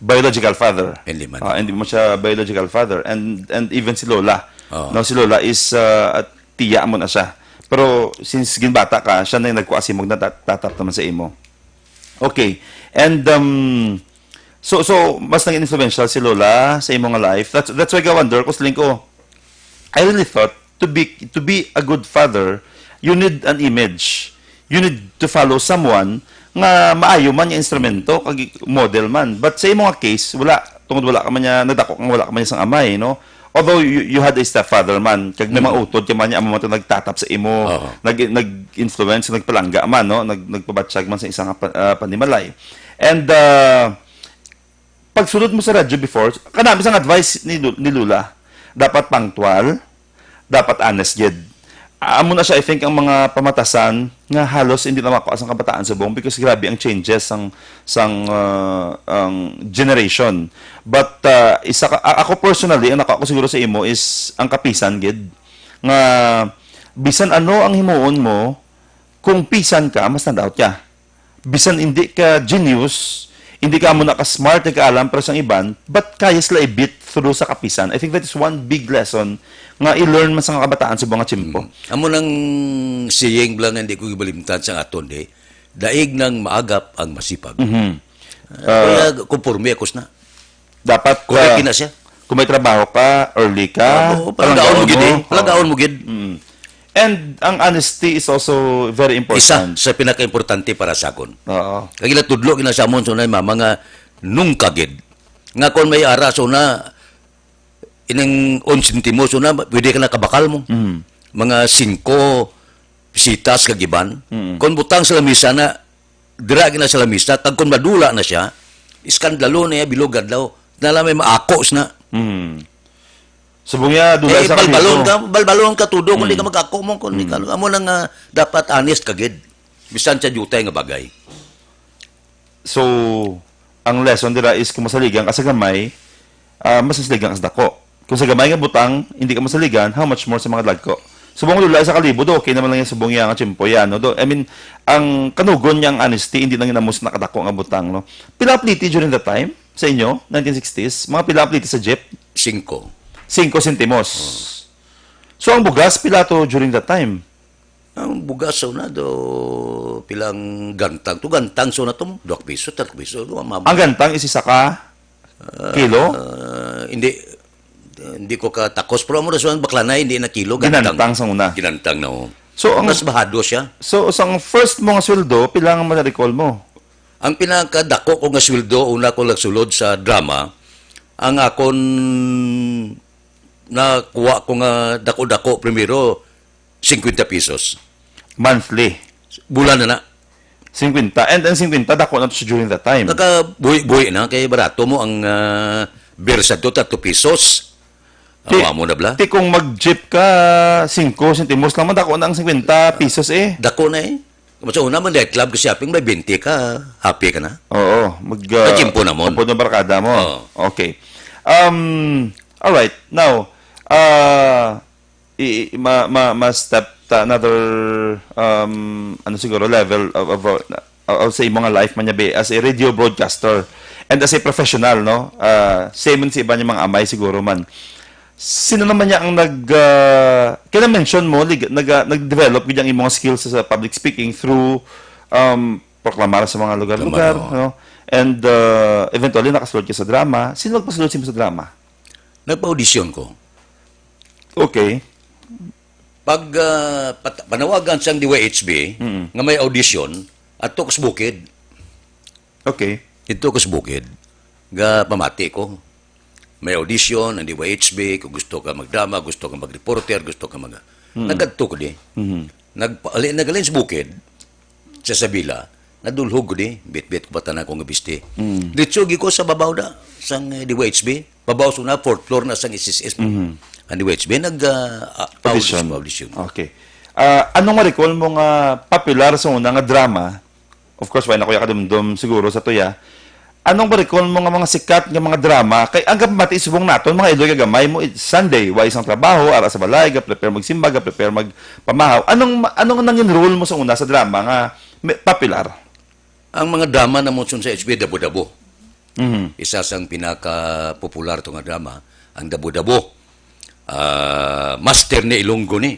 biological father. Hindi man. Ah, hindi mo siya biological father. And, and even si Lola. Oo. No, si Lola is, uh, at tiya mo na siya. Pero since ginbata ka, siya na yung nagkuha si Mog na tat-, tatap naman sa imo. Okay. And, um, so, so, mas naging influential si Lola sa imo nga life. That's, that's why I wonder, kusling ko, I really thought to be, to be a good father, you need an image. You need to follow someone nga maayo man yung instrumento, kag model man. But sa imo nga case, wala. Tungod wala ka man niya, nadako kang wala ka man niya sang amay, no? Although you, you had a stepfather man, kag Mm. mga utod ka man niya, amo man to nagtatap sa imo, Oo. nag-, nag-influence, nagpalangga man, no? Nag-, nagpabatsyag man sa isang pa-, ah, panimalay. And, ah, pagsulod mo sa radyo before, kanami sang advice ni Lu-, ni Lola, dapat punctual, dapat honest gid. Amo na siya, I think, ang mga pamatasan nga halos hindi na makuha sang kabataan subong because grabe ang changes sang, sang, ah, ang generation. But, ah, isa ka, a-, ako personally, ang nakuha ko siguro sa imo is ang kapisan gid. Nga, bisan ano ang himuon mo, kung pisan ka, ma-stand out ka. Bisan hindi ka genius, hindi ka amo na ka smart, hindi ka alam, pero sang iban, but kaya sila i-beat through sa kapisan. I think that is one big lesson nga i-learn man sa mga kabataan sa mga tiyempo. Mm. Amo nang saying bala nga hindi ko gibalimtan sa aton, di, "Daig nang maagap ang masipag." Mhm. Ah, Ah, kaya, konforme ako sa na. Dapat, Correct ah, na siya. Kung may trabaho ka, early ka, Ah, oo, palanggaon mo gid eh. Palanggaon mo gid. Oo. Palanggaon mo gid. Mm. And ang honesty is also very Isa important. sa pinakaimportante para sa akon. Oo. Kag ila tudlo gina sa amon sa unay mama nga nung kagid. Nga kon may ara sa una, ining un sentimo sa una, pwede ka na kabakal mo. Mm. Mga singko, sitas kag iban. Mm. Kung butang sa lamisa na, dira gina sa lamisa, kag kung madula na siya, iskandalo na iya, bilog adlaw, na lang may maakos na. Mm. Subong niya, dula Eh, sa balbalon kalibo. ka, balbalon ka tudo, kung di ka Mm. mag-ako mo, kung di ka, Mm. amo na nga, dapat honest ka gid. Bisan sa diutay nga bagay. So, ang lesson dira is kung masaligan ka sa gamay, ah, mas masaligan ka sa dako. Kung sa gamay nga butang, hindi ka masaligan, how much more sa mga dagko? Subong dula sa kalibo, do, okay naman lang yung subong niya nga tiyempo yan, no? Do, I mean, ang kanugon niya ang honesty, hindi lang ginamos na kadako nga butang, no? Pila ang pliti during that time sa inyo, nineteen sixties? Mga pila ang pliti sa jeep? Singko. Singko sentimos. So, ang bugas, pila to during that time? Ang bugas sa una, do, pilang gantang to? Gantang sa una to mo? Dua ka piso, talo ka piso. Ang gantang is isa ka Ah, kilo? Ah, hindi, hindi ko katakos. Pero amo na sa baklanay, hindi na kilo, gantang. Ginantang sa una. Ginantang na, oh. So, ang Mas bahado siya. So, sa first mo nga sweldo, pila ang ma-recall mo? Ang pinakadako ko nga sweldo, una ko nagsulod sa drama, ang akon nakuha ko nga dako-dako primero, singkwenta pesos. Monthly? Bulan na na. Singkwenta. And ang singkwenta, dako na to siya during that time. Nakabuhi-buhi na, kay barato mo ang, ah, beer sa to, tatlo pesos. Ti-, Awa mo na bala? Ti kung mag-jeep ka, singko sentimos lang man, dako na ang singkwenta pesos eh. Dako na eh. Kung sa una man, night club ka shopping, may twenty ka, happy ka na. Oo. Mag, ah, Kachimpo na mo. Upod ng barkada mo. Oo. Okay. Um, all right. Now, ah, i-, i-, ma-, ma-, ma-step ta another, um, ano siguro, level of, of, of, of sa imo nga life man niya, be, as a radio broadcaster and as a professional, no? Ah, same man sa iba niya mga amay siguro man. Sino naman niya ang nag, ah, kaya mention mo, lig-, nag, ah, nag-develop gid ang imong skills sa public speaking through, um, proklamar sa mga lugar-lugar, Tama, no? And, ah, eventually, nakasulod ka sa drama. Sino nagpasulod sa imo sa drama? Nagpa-audition ko. Okay. Pag, ah, pat-, panawagan sang D Y H B Mm. nga may audition, ato ko sa bukid. Okay. Ito ko sa bukid. Ga pamati ko. May audition, ang D Y H B, kung gusto ka magdrama, gusto ka mag-reporter, gusto ka mag-, Mm. Nagkadto ko di. Mhm. Nagpa-, ali-, nagaling sa bukid, sa Sabila, nadulhog ko di, bitbit ko pa tanan ko nga bisti. Mm. Diretso gi ko sa babaw na, sang, eh, D Y H B, babaw sa una, fourth floor na sang S S S. Mhm. Ang D Y H B, nag, ah, ah, Audition. Audition, audition. Okay. Ah, anong ma-recall mo nga popular sa una nga drama? Of course, wala na ko kadumdum siguro sa tuya. Anong ma-recall mo nga mga sikat nga mga drama? Kay ang gapamati subong naton, mga iloy kagamay mo, it-, Sunday, wa isang trabaho, ara sa balay, ga-prepare magsimba, ga-prepare magpamahaw. Anong, anong nangin role mo sa una sa drama nga may, popular? Ang mga drama na mo sa H B, Dabo-Dabo. Mhm. Isa sang pinaka-popular to nga drama, ang Dabo-Dabo. Ah, master ni Ilonggo ni.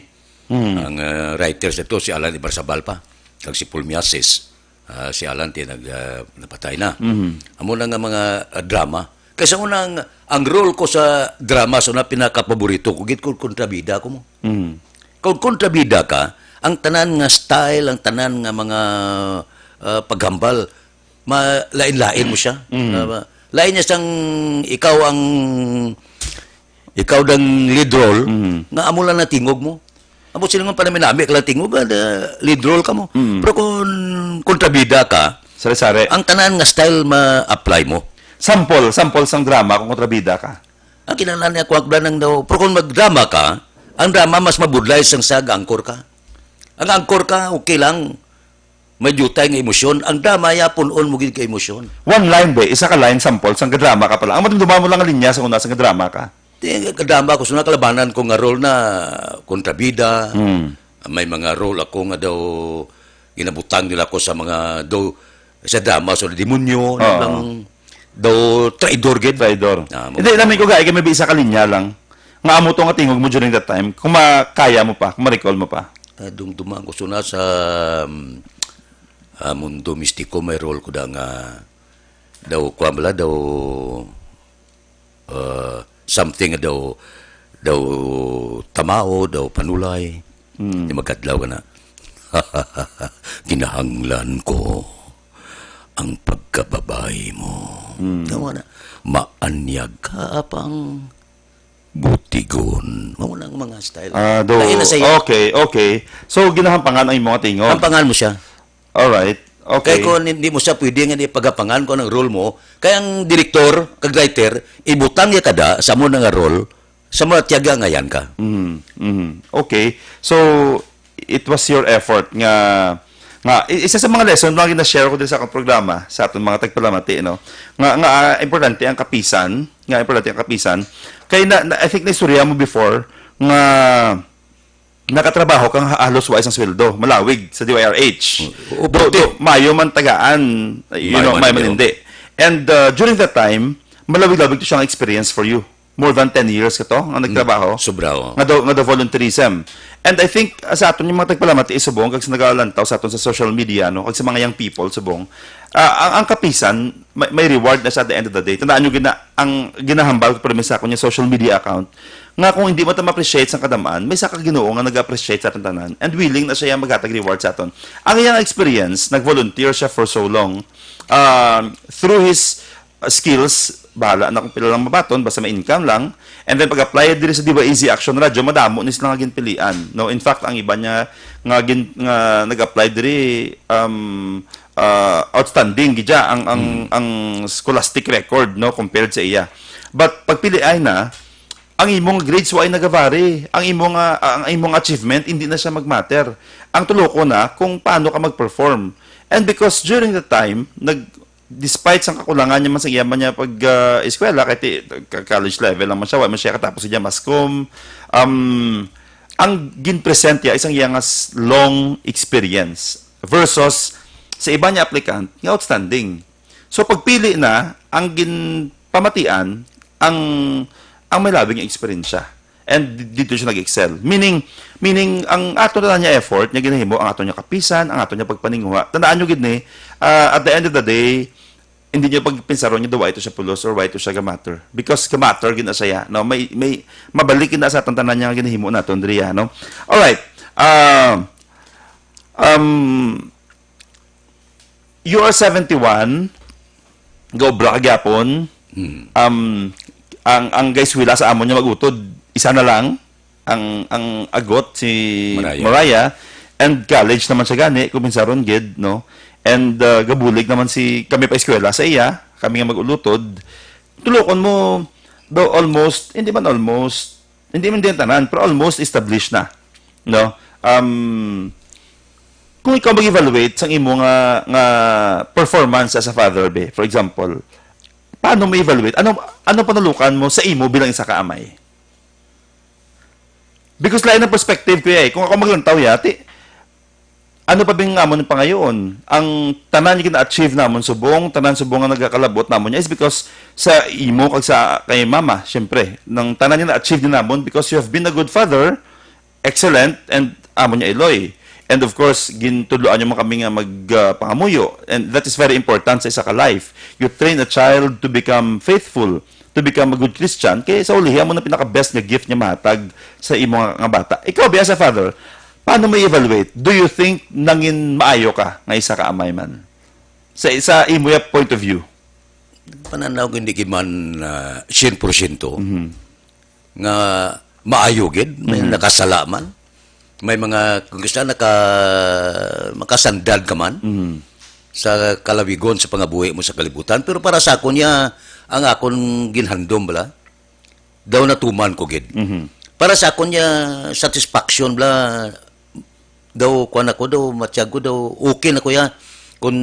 Mhm. Ang, ah, writer sa to, si Alan Ibarzabal pa, kag si Paul Miases. Ah, si Alan ti nag, ah, napatay na. Mhm. Amo na nga mga, ah, drama. Kay sa una, ang, ang role ko sa drama, sa una, pinakapaborito ko, gid ko, kontrabida ko mo. Mhm. Kung kontrabida ka, ang tanan nga style, ang tanan nga mga, ah, paghambal, ma-, lain-lain mo siya. Mhm. Ah, lain niya sang ikaw ang, ikaw dang lead role, Mhm. nga amo lang na tingog mo. Amo sila nga panaminami ka lang tingog, ah, da-, lead role ka mo. Mhm. Pero kung kontrabida ka, Sari-sari. ang tanan nga style ma-apply mo. Sample, sample sang drama kung kontrabida ka. Ang kinahanglan niya, kuwan, kuwan lang daw. Pero kung magdrama ka, ang drama mas mabudlay sang sa angkor ka. Ang angkor ka, okay lang. May diutay nga emosyon. Ang drama, ya, punon mo gid ka emosyon. One line, be. Isa ka line, sample, sang gadrama ka pala. Ang madumduman mo lang ang linya sa una, sang gadrama ka. Di, gadrama ko, sa una kalabanan ko nga role na kontrabida. Hmm. May mga role ako nga daw, ginabutang nila ko sa mga daw, sa drama, sa demonyo, Oo. lang, daw, traidor gid. Traidor. Ah, mo- Hindi, namin ko, gaya, may isa ka linya lang. Nga amo to nga tingog mo during that time, kung makaya mo pa, kung ma-recall mo pa. Ah, dumduman ko suna sa, um, ah, mundo mistiko, may role ko da nga, daw, kuwan bala, daw, ah, something daw, daw tamao, daw panulay. Hmm. Di magkadlaw ka na. Kinahanglan ko ang pagkababae mo. Hmm. Tama na. Maanyag ka, apang Butigon. Mao na ang mga style. Ah, do, Lain na sa iya. Okay, okay. So, ginahampangan ang imong tingog. Hampangan mo siya. Alright. Okay. Kay kung hindi mo siya pwede nga di paghapangan kung ang role mo, kay ang direktor, kag writer, ibutang niya kada sa mo na nga role, sa mga tiyaga ngayan ka. Mhm, mhm. Okay. So, it was your effort nga nga i- isa sa mga lesson nga gina-share ko din sa akong programa sa aton mga tagpalamati, no, nga nga ah, importante ang kapisan, nga importante ang kapisan, kay na, na- I think na istorya mo before nga nakatrabaho kang ha- halos wa isang sweldo, malawig sa D Y R H. Oo, Do, pwede. do, mayo man tagaan, you Mayo know, man mayo man hindi. Hindi. And uh, during that time, malawig-lawig to siyang experience for you. More than ten years ka to nga nagtrabaho. Sobra, oh. Nga do, nga do volunteerism. And I think uh, sa aton yung mga tagpalamati subong kag sa nagalantaw sa aton sa social media, no, kag sa mga young people subong, ah, ang, ang kapisan may, may reward na sa at the end of the day. Tandaan nyo gina ang ginahambal ko, pero sa akon yung social media account nga kung hindi mo ta ma-appreciate sa kadamaan, may sa ka Ginoo nga nag-appreciate sa aton tanan and willing na siya maghatag reward sa aton. Ang iyang experience, nag-volunteer siya for so long, um, through his uh, skills, bahala na kung pila lang mabaton, basta may income lang. And then pag-apply diri sa Diva Easy Action Radio, madamo ni sila nga ginpilian. No, in fact, ang iba niya nga gin, nga nag-apply diri, um, uh, outstanding gid siya ang ang ang scholastic record, no, compared sa iya. But pagpili ay na ang imong grades wa ay nagavary, ang imong ah, ang imong achievement hindi na siya magmatter. Ang tulo ko na kung paano ka mag-perform. And because during the time nag despite sang kakulangan niya man sa iya man niya pag ah, eskwela, kay ti- ka- college level lang man siya, wa man siya katapos siya mascom. Um, ang gin-present niya isang iya nga s- long experience versus sa iba niya applicant nga outstanding. So pagpili na ang ginpamatian ang ang may labing experience siya. And di- dito siya nag-excel. Meaning, meaning ang ato na niya effort niya ginahimo, ang ato niya kapisan, ang ato niya pagpaninguha. Tandaan nyo gid ni, ah, at the end of the day, hindi niyo pagpinsaron niyo daw ito siya pulos or why ito siya gamatter. Because gamatter gid na siya, no? May may mabalik gid na sa aton tanan niya nga ginahimo naton diri, no? All right. Um, um, you are seventy-one, gaobra ka gyapon. Um, ang ang gaiswila sa amon nga mag-utod, isa na lang ang ang agot si Mariah. Mariah, and college naman siya gani, kuminsaron gid, no? And uh, gabulig naman si kami pa eskwela sa iya, kami nga mag-ulutod. Tulokon mo do almost, hindi man almost, hindi man din tanan, pero almost established na, no? Um, kung ikaw mag-evaluate sa imo nga, nga performance as a father, be, for example, paano mo evaluate? Ano ano panalukan mo sa imo bilang isa ka amay? Because lain ang perspective ko eh. Kung ako maglantaw yati, ano pa bing amon pangayoon? Ang tanan nga gina-achieve namon subong, tanan subong nga nagakalabot namon niya is because sa imo kag sa kay mama, syempre. Nang tanan nga na-achieve din namon because you have been a good father, excellent, and amo niya iloy. And of course, gintudloan niyo man kami nga mag ah, pangamuyo. And that is very important sa isa ka life. You train a child to become faithful, to become a good Christian. Kay sa ulihi, amo na pinaka-best nga gift niya mahatag sa imo nga, nga bata. Ikaw, biya sa father, paano mo i-evaluate? Do you think nangin maayo ka nga isa ka amay man? Sa, sa imo ya point of view. Pananaw ko hindi gid man ah, siyempre nga maayo gid, may nakasala man. May mga kung gusto naka makasandad ka man sa kalawigon sa pangabuhi mo sa kalibutan, pero para sa akon niya ang akon ginhandom bala daw natuman ko gid. Para sa akon niya satisfaction bala daw kuan ako daw matyag ko daw okay na ko ya kun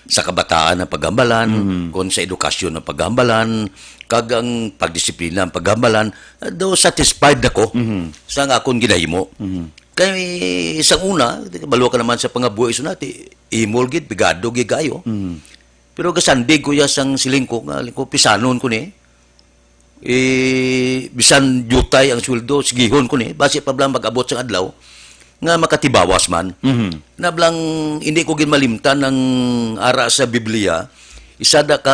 sa kabataan ang paghambalan, kun sa edukasyon ang paghambalan, kag ang pagdisiplina ang paghambalan, daw satisfied na ko sa nga akong ginahimo. Kay sa una, balo ka naman sa pangabuhi sunati, imol gid, pigado gid kayo. Pero gasandig ko ya sang siling ko nga ko pisanon ko ni. Eh, bisan diutay ang sweldo, sigihon ko ni, basi pa blang mag-abot sang adlaw nga makatibawas man. Na blang hindi ko gid malimtan ang ara sa Biblia, isa da ka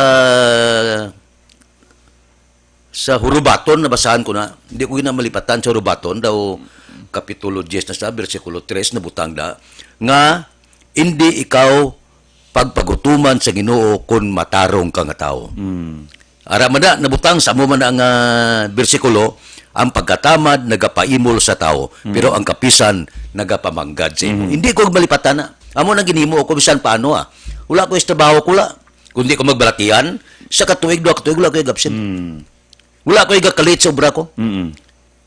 sa Hurubaton nabasahan ko na, hindi ko gid na malipatan sa Hurubaton daw kapitulo diyes na sa bersikulo tres nabutang da nga hindi ikaw pagpagutuman sa Ginoo kon matarong ka nga tawo. Ara man na, nabutang sa amo man ang ah, bersikulo, Ang pagkatamad nagapaimol sa tawo, pero ang kapisan nagapamanggad sa imo. Hindi ko malipatan na. Amo nang ginhimo ako bisan paano, ah. Wala ko sa trabaho ko, wala. Kundi ko magbalatian, sa katuig, duha katuig, wala ko absent. Wala ko igakalit sa obra ko.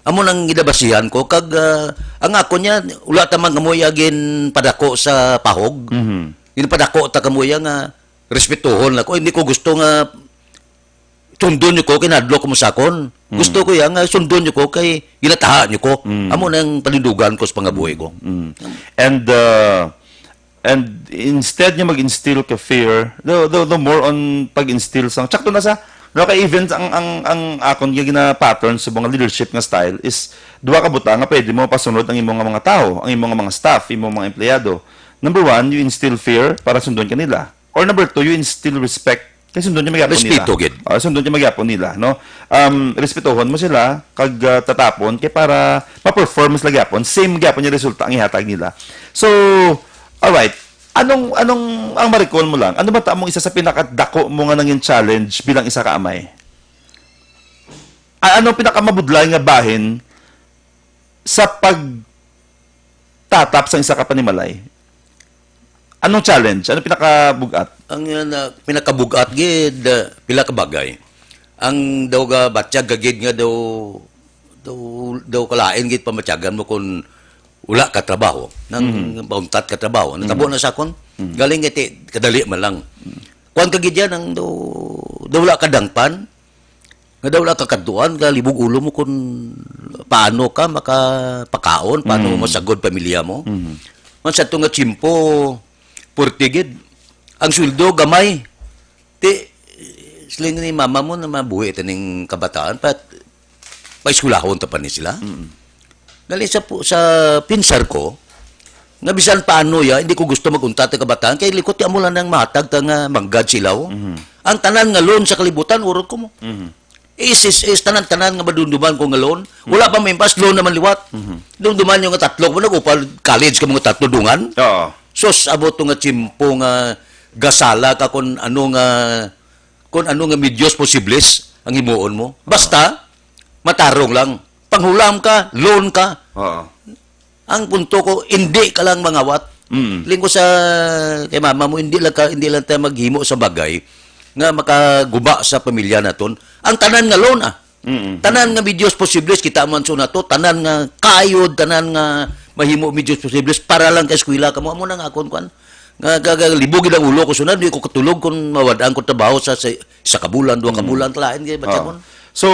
Amo nang gidabasihan ko, kag, ah, ang ako niya, wala ta man kamuya ginpadako sa pahog. Ginpadako ta kamuya nga respetuhon ako. Hindi ko gusto nga sundon niyo ko, kinadlok mo sa akon. Gusto ko yan nga sundon niyo ko kay ginataha niyo ko. Amo nang panindugan ko sa pangabuhi ko. And uh, and instead niya mag-instill ka fear, the, the, the more on pag-instill sang, tsakto na sa, no, kay even ang, ang, ang akon nga gina-pattern sa mga leadership nga style is duha ka butang nga pwede mo pasunod ang imo nga mga tao, ang imo nga mga staff, imo mga empleyado. Number one, you instill fear para sundon ka nila. Or number two, you instill respect. Kay sundon niya magyapon nila. Respeto gid. Ah, sundon niya magyapon nila, no? Um, respetuhon mo sila, kag ah, tatapon, kay para ma-perform sila gyapon, same gyapon yung resulta ang ihatag nila. So, alright. Anong anong ang ma-recall mo lang? Ano ba ta mong isa sa pinakadako mo nga nangin challenge bilang isa ka amay? A- Anong pinakamabudlay nga bahin sa pagtatap sa isa ka panimalay? Anong challenge? Ano pinakabugat? Ang uh, na, pinakabugat gid, uh, pila ka bagay. Ang daw ga batyag ka gid nga daw daw, daw kalain gid pamatyagan mo kung wala ka trabaho, nang pauntat ka trabaho. Natabo na sa akon. Galing iti kadali man lang. Kuan ka gid yan ang daw, daw wala ka dangpan. Nga daw wala ka kadtuan, kalibog ulo mo kung paano ka makapakaon, paano mo masagod pamilya mo. Man sa to nga tiyempo, purti gid. Ang sweldo gamay. Ti siling ni mama mo na mabuhi ta ning kabataan, pa paeskwelahon ta pa ni sila. Gali sa pu- sa pinsar ko, nga bisan paano ya, hindi ko gusto magunta ta kabataan, kay likot ti amo lang nang mahatag ta nga manggad silaw. Ang tanan nga loan sa kalibutan, urot ko mo. Is, is, is tanan-tanan nga madumduman ko nga loan. Wala pa maimpas, loan naman liwat. Dumduman yung nga tatlo, kung nag-upal college ka mga tatlo dungan. Oo. Sos, abot to nga tiyempo nga gasala ka kung ano nga kung ano nga medios posibles ang himuon mo. Basta, matarong lang. Panghulam ka, loan ka. Oo. Ang punto ko, hindi ka lang mangawat. Mm. Lingko sa kay mama mo, hindi lang ka, hindi lang tayo maghimo sa bagay nga makaguba sa pamilya naton. Ang tanan nga loan, ah. Mm. Tanan nga medios posibles kita man so nato, tanan nga kayod, tanan nga mahimo medios posibles para lang kay eskwela kamo. Amo na nga akon kwan. Nga, nga, nga libog gid ang ulo ko sunod, di ko katulog kung mawad-an ko trabaho sa, sa isa ka bulan, duha ka bulan, kalain kay batya Oo. So,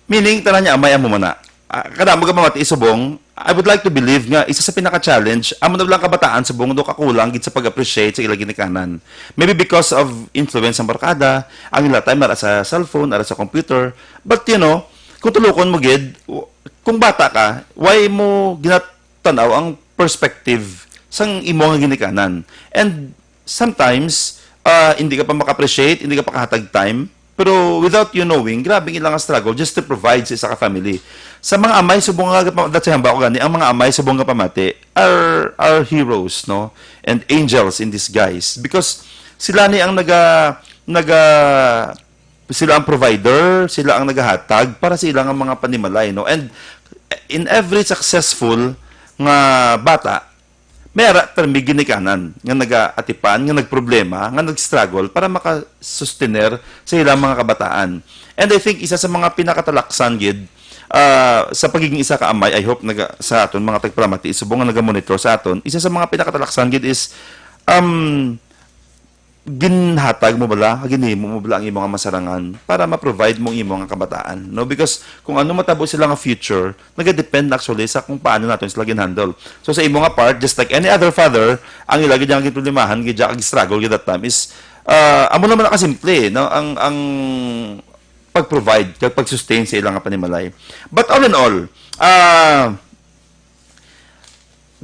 meaning tanan niya amay amo man na. Ah, kada mo ka mamati subong, I would like to believe nga isa sa pinaka-challenge, amo na lang kabataan subong do kakulang gid sa pag-appreciate sa ila ginikanan. Maybe because of influence sa barkada, ang ila time ara sa cellphone, ara sa computer. But you know, kung tulukon mo gid, w- kung bata ka, why mo ginatanaw ang perspective sang imo nga ginikanan? And sometimes, ah, hindi ka pa maka-appreciate, hindi ka pa kahatag time, pero without you knowing, grabe ang ilang struggle just to provide sa isa ka family. Sa mga amay subong nga gapa- that's why hamba ko gani, ang mga amay subong nga pamati are are heroes, no? And angels in disguise, because sila ni ang naga naga sila ang provider, sila ang nagahatag para sa ilang mga panimalay, no? And in every successful nga bata, may ara termi ginikanan nga nagaatipan, nga nagproblema, nga nag-struggle para makasustener sa ilang mga kabataan. And I think isa sa mga pinakatalaksan gid, ah, sa pagiging isa ka amay, I hope naga, sa aton mga tagpalamati subong nga nagamonitor sa aton, isa sa mga pinakatalaksan gid is, um, ginhatag mo bala, ginhimo mo bala ang imo nga masarangan para ma-provide mo ang imo nga kabataan, no? Because kung ano matabo sila nga future, nagadepend actually sa kung paano naton sila ginhandle. So sa imo nga part, just like any other father, ang ila gid nga ginproblemahan, gid nga struggle gid that time is, ah, amo naman nakasimple, no? Ang ang pag-provide kag pag-sustain sa ilang nga panimalay. But all in all, ah,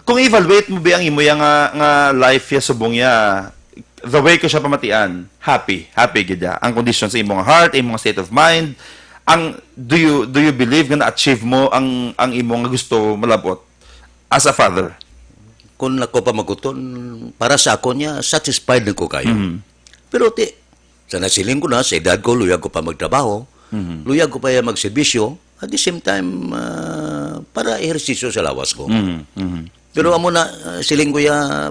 kung evaluate mo ba ang imo ya nga, nga life ya subong ya, the way ko siya pamatian, happy, happy gid ya. Ang kondisyon sa imong heart, imong state of mind, ang do you do you believe nga na-achieve mo ang ang imo nga gusto malabot as a father? Kung ako pamaguton, para sa ako niya, satisfied na ko kayo. Pero ti, sa nasiling ko na, sa edad ko, luyag ko pa magtrabaho, luyag ko pa ya magserbisyo, At the same time, ah, para ehersisyo sa lawas ko. Mhm, mhm. Pero amo na, ah, siling ko ya,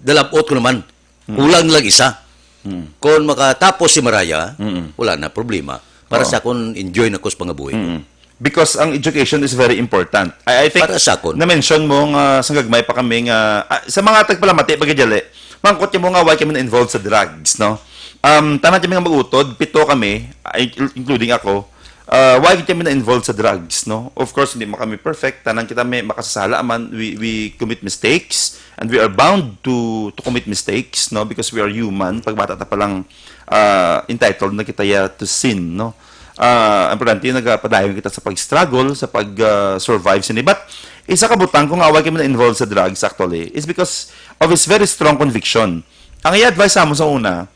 dalabot ko naman. Kulang lang isa. Mm. Kung makatapos si Mariah, Mm. wala na problema. Para Oo. sa akon, enjoy na ko sa pangabuhi. Mm. Because ang education is very important. I, I think Para sa akon. Na-mention mo nga sa gagmay pa kami nga, ah, sa mga tagpalamati, pagkajali, mangkot mo nga why kami na-involved sa drugs, no? Um, tanan kami nga mag-utod, pito kami, ah, in- including ako, uh, why kami na-involved sa drugs, no? Of course, hindi man kami perfect, tanan kita may makasasala man, we, we commit mistakes, and we are bound to to commit mistakes, no? Because we are human, pagbata ta pa lang, ah, entitled na kita ya to sin, no? Ah, importante, nagapadayon kita sa pag-struggle, sa pag-survive sini. But isa ka butang kung why kami na-involved sa drugs, actually, is because of his very strong conviction. Ang iya advice sa amon sa una,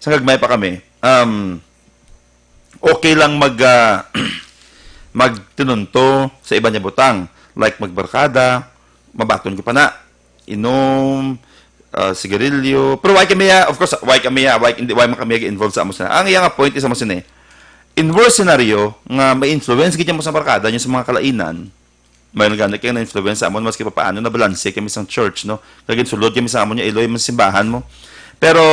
sa gagmay pa kami, um, okay lang mag, ah, magtinunto sa iban nga butang, like magbarkada, mabaton ko pa na, inom, ah, sigarilyo. Pero why kami, ah, of course, why kami, ah, why, hindi, why man kami involved sa amo sina? Ang iya nga point is amo sini. In worst scenario, nga ma-influence gid mo sa barkada nyo sa mga kalainan, may gani kay na-influence sa amon, maski papaano, nabalanse kami sa church, no? Kag sulod kami sa amon, nga iloy man simbahan mo. Pero,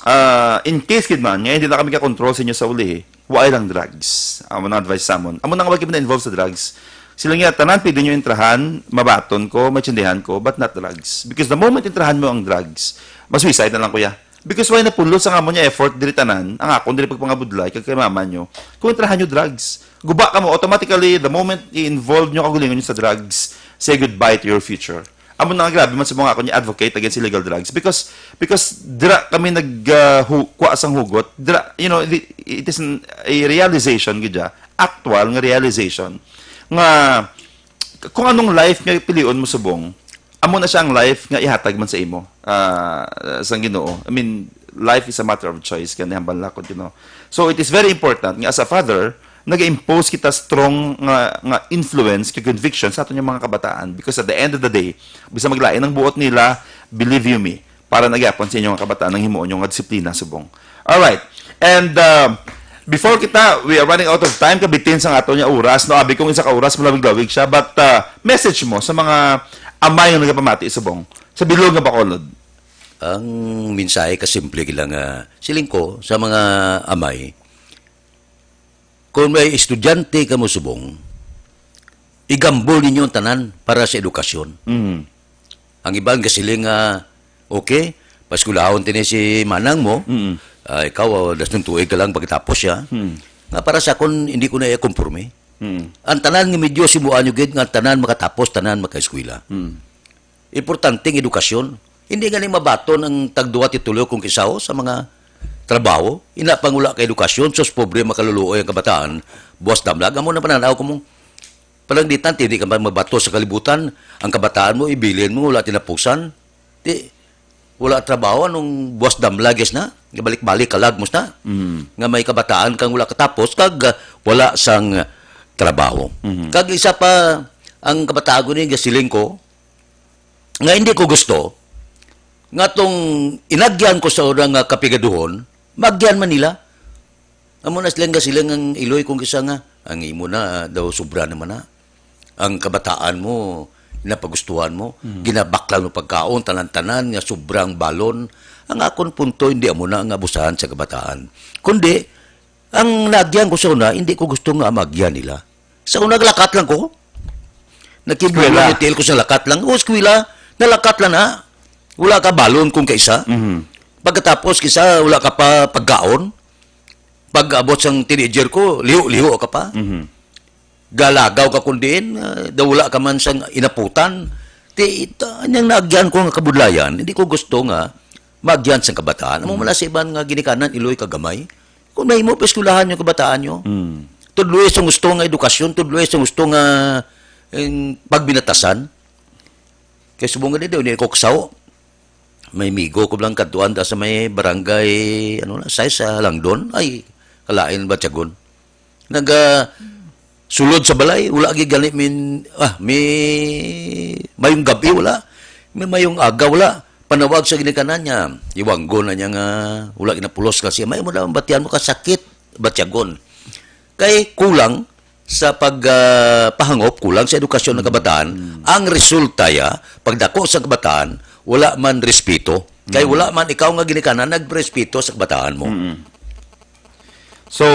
ah, in case gid man, nga hindi na kami ka-control sa inyo sa uli, why lang drugs? Amo nang advice sa amon. Amo na nga wag kami na-involve sa drugs. Sila nga, tanan pwede nyo intrahan, mabaton ko, maintindihan ko, but not drugs. Because the moment intrahan mo ang drugs, ma-suicide na lang, kuya. Because why napulos ang amo niya effort diri tanan, ang akon diri pagpangabudlay kag kay mama nyo, kung intrahan nyo drugs. Guba ka mo, automatically, the moment i-involve nyo kagulingon nyo sa drugs, say goodbye to your future. Amo na nga grabe man sa mga ako niya advocate against illegal drugs because because dira kami nag uh, hu- kuha sang hugot, dira, you know, the- it is an, a realization gid siya, actual nga realization nga kung anong life nga pilion mo subong, amo na siya ang life nga ihatag man sa imo, ah, sang Ginoo. I mean, life is a matter of choice, kani hambal lakod, you know. So it is very important nga as a father, nag-impose kita strong nga nga influence kag conviction sa aton nga mga kabataan, because at the end of the day, bisag maglain ang buot nila, believe you me, para na gyapon sa inyo nga kabataan ang himuon nyo nga disiplina subong. Alright. And uh, before kita, we are running out of time, kabitin sa ato nga oras, no? Abi kong isa ka oras, malawig-lawig siya. But uh, message mo sa mga amay nga nagapamati subong sa bilog nga Bacolod. Ang mensahe ka simple lang nga siling ko sa mga amay, kung may estudyante ka mo subong, igambol ninyo ang tanan para sa edukasyon. Mm. Ang iban kasiling nga, okay, paskulahon tini si manang mo, Mm. ah, ikaw, ah, dasnon tuig ka lang pagkatapos siya. Mm. Nga para sa akon, hindi ko na iya komporme. Mm. Ang tanan nga medyo simuan nyo gid, nga ang tanan makatapos, tanan makaeskwela. Mm. Importante ang edukasyon. Hindi gani mabaton ang tagduwa titulo kung kisaw sa mga trabaho. Ina pang wala ka edukasyon, sus, pobre, makaluluoy ang kabataan. Buwas damlag, amo na pananaw ko mong panagditan, hindi ka man mabato sa kalibutan. Ang kabataan mo, ibilin mo, wala tinapusan. Di, wala trabaho, anong buwas damlag, yes na? Balik-balik ka lagmos na. Mm. Nga may kabataan kang wala katapos, kag ah, wala sang trabaho. Mhm. Kag isa pa, ang kabataan ko ni gasiling ko, nga hindi ko gusto, nga tong inagyan ko sa una nga kapigaduhon, magyan man nila. Amo na silang gasilang ang iloy kung kisa nga, ang imo na, ah, daw sobra naman na. Ang kabataan mo, napagustuhan mo, ginabaklan mo pagkaon, tanan-tanan nga sobrang balon. Ang akon punto, hindi amo na ang abusahan sa kabataan. Kundi, ang nagyan ko sa una, hindi ko gusto nga magyan nila. Sa una, lakat lang ko. Eskwela. Nakibulong ko sa lakat lang. O, eskwela, nalakat lang na. Wala ka balon kung kaisa. Mhm. Pagkatapos, kisa, wala ka pa pagkaon. Pag abot sang teenager ko, liho-liho ka pa. Mhm. Galagaw ka kung diin, ah, daw wala ka man sang inaputan. Ti, ita, anyang naagyan ko nga kabudlayan, hindi ko gusto nga maagyan sang kabataan. Amo man sa iban nga ginikanan, iloy kagamay. Kung nahimo, paeskulahan nyo kabataan nyo. Mm. Tudloy sang gusto nga edukasyon, tudloy sang gusto nga, eh, pagbinatasan. Kay subong nga di, di ko kasaw. May migo ko lang kadtuan da sa may barangay, ano na, size sa Langdon. Ay, kalain ba, Tiagon? Naga sulod sa balay, wala gid gani min, ah, mi, mayong gabi, wala. May mayong aga, wala. Panawag sa ginikanan niya, iwanggo na niya nga wala ginapulos kasi may mo na batian mo kasakit, batyagon. Kay kulang, sa pag, ah, pahangop, kulang sa edukasyon ng kabataan, ang resulta ya, pagdako sa kabataan, wala man respeto. Kay wala man ikaw nga ginikanan nagrespeto sa kabataan mo. So,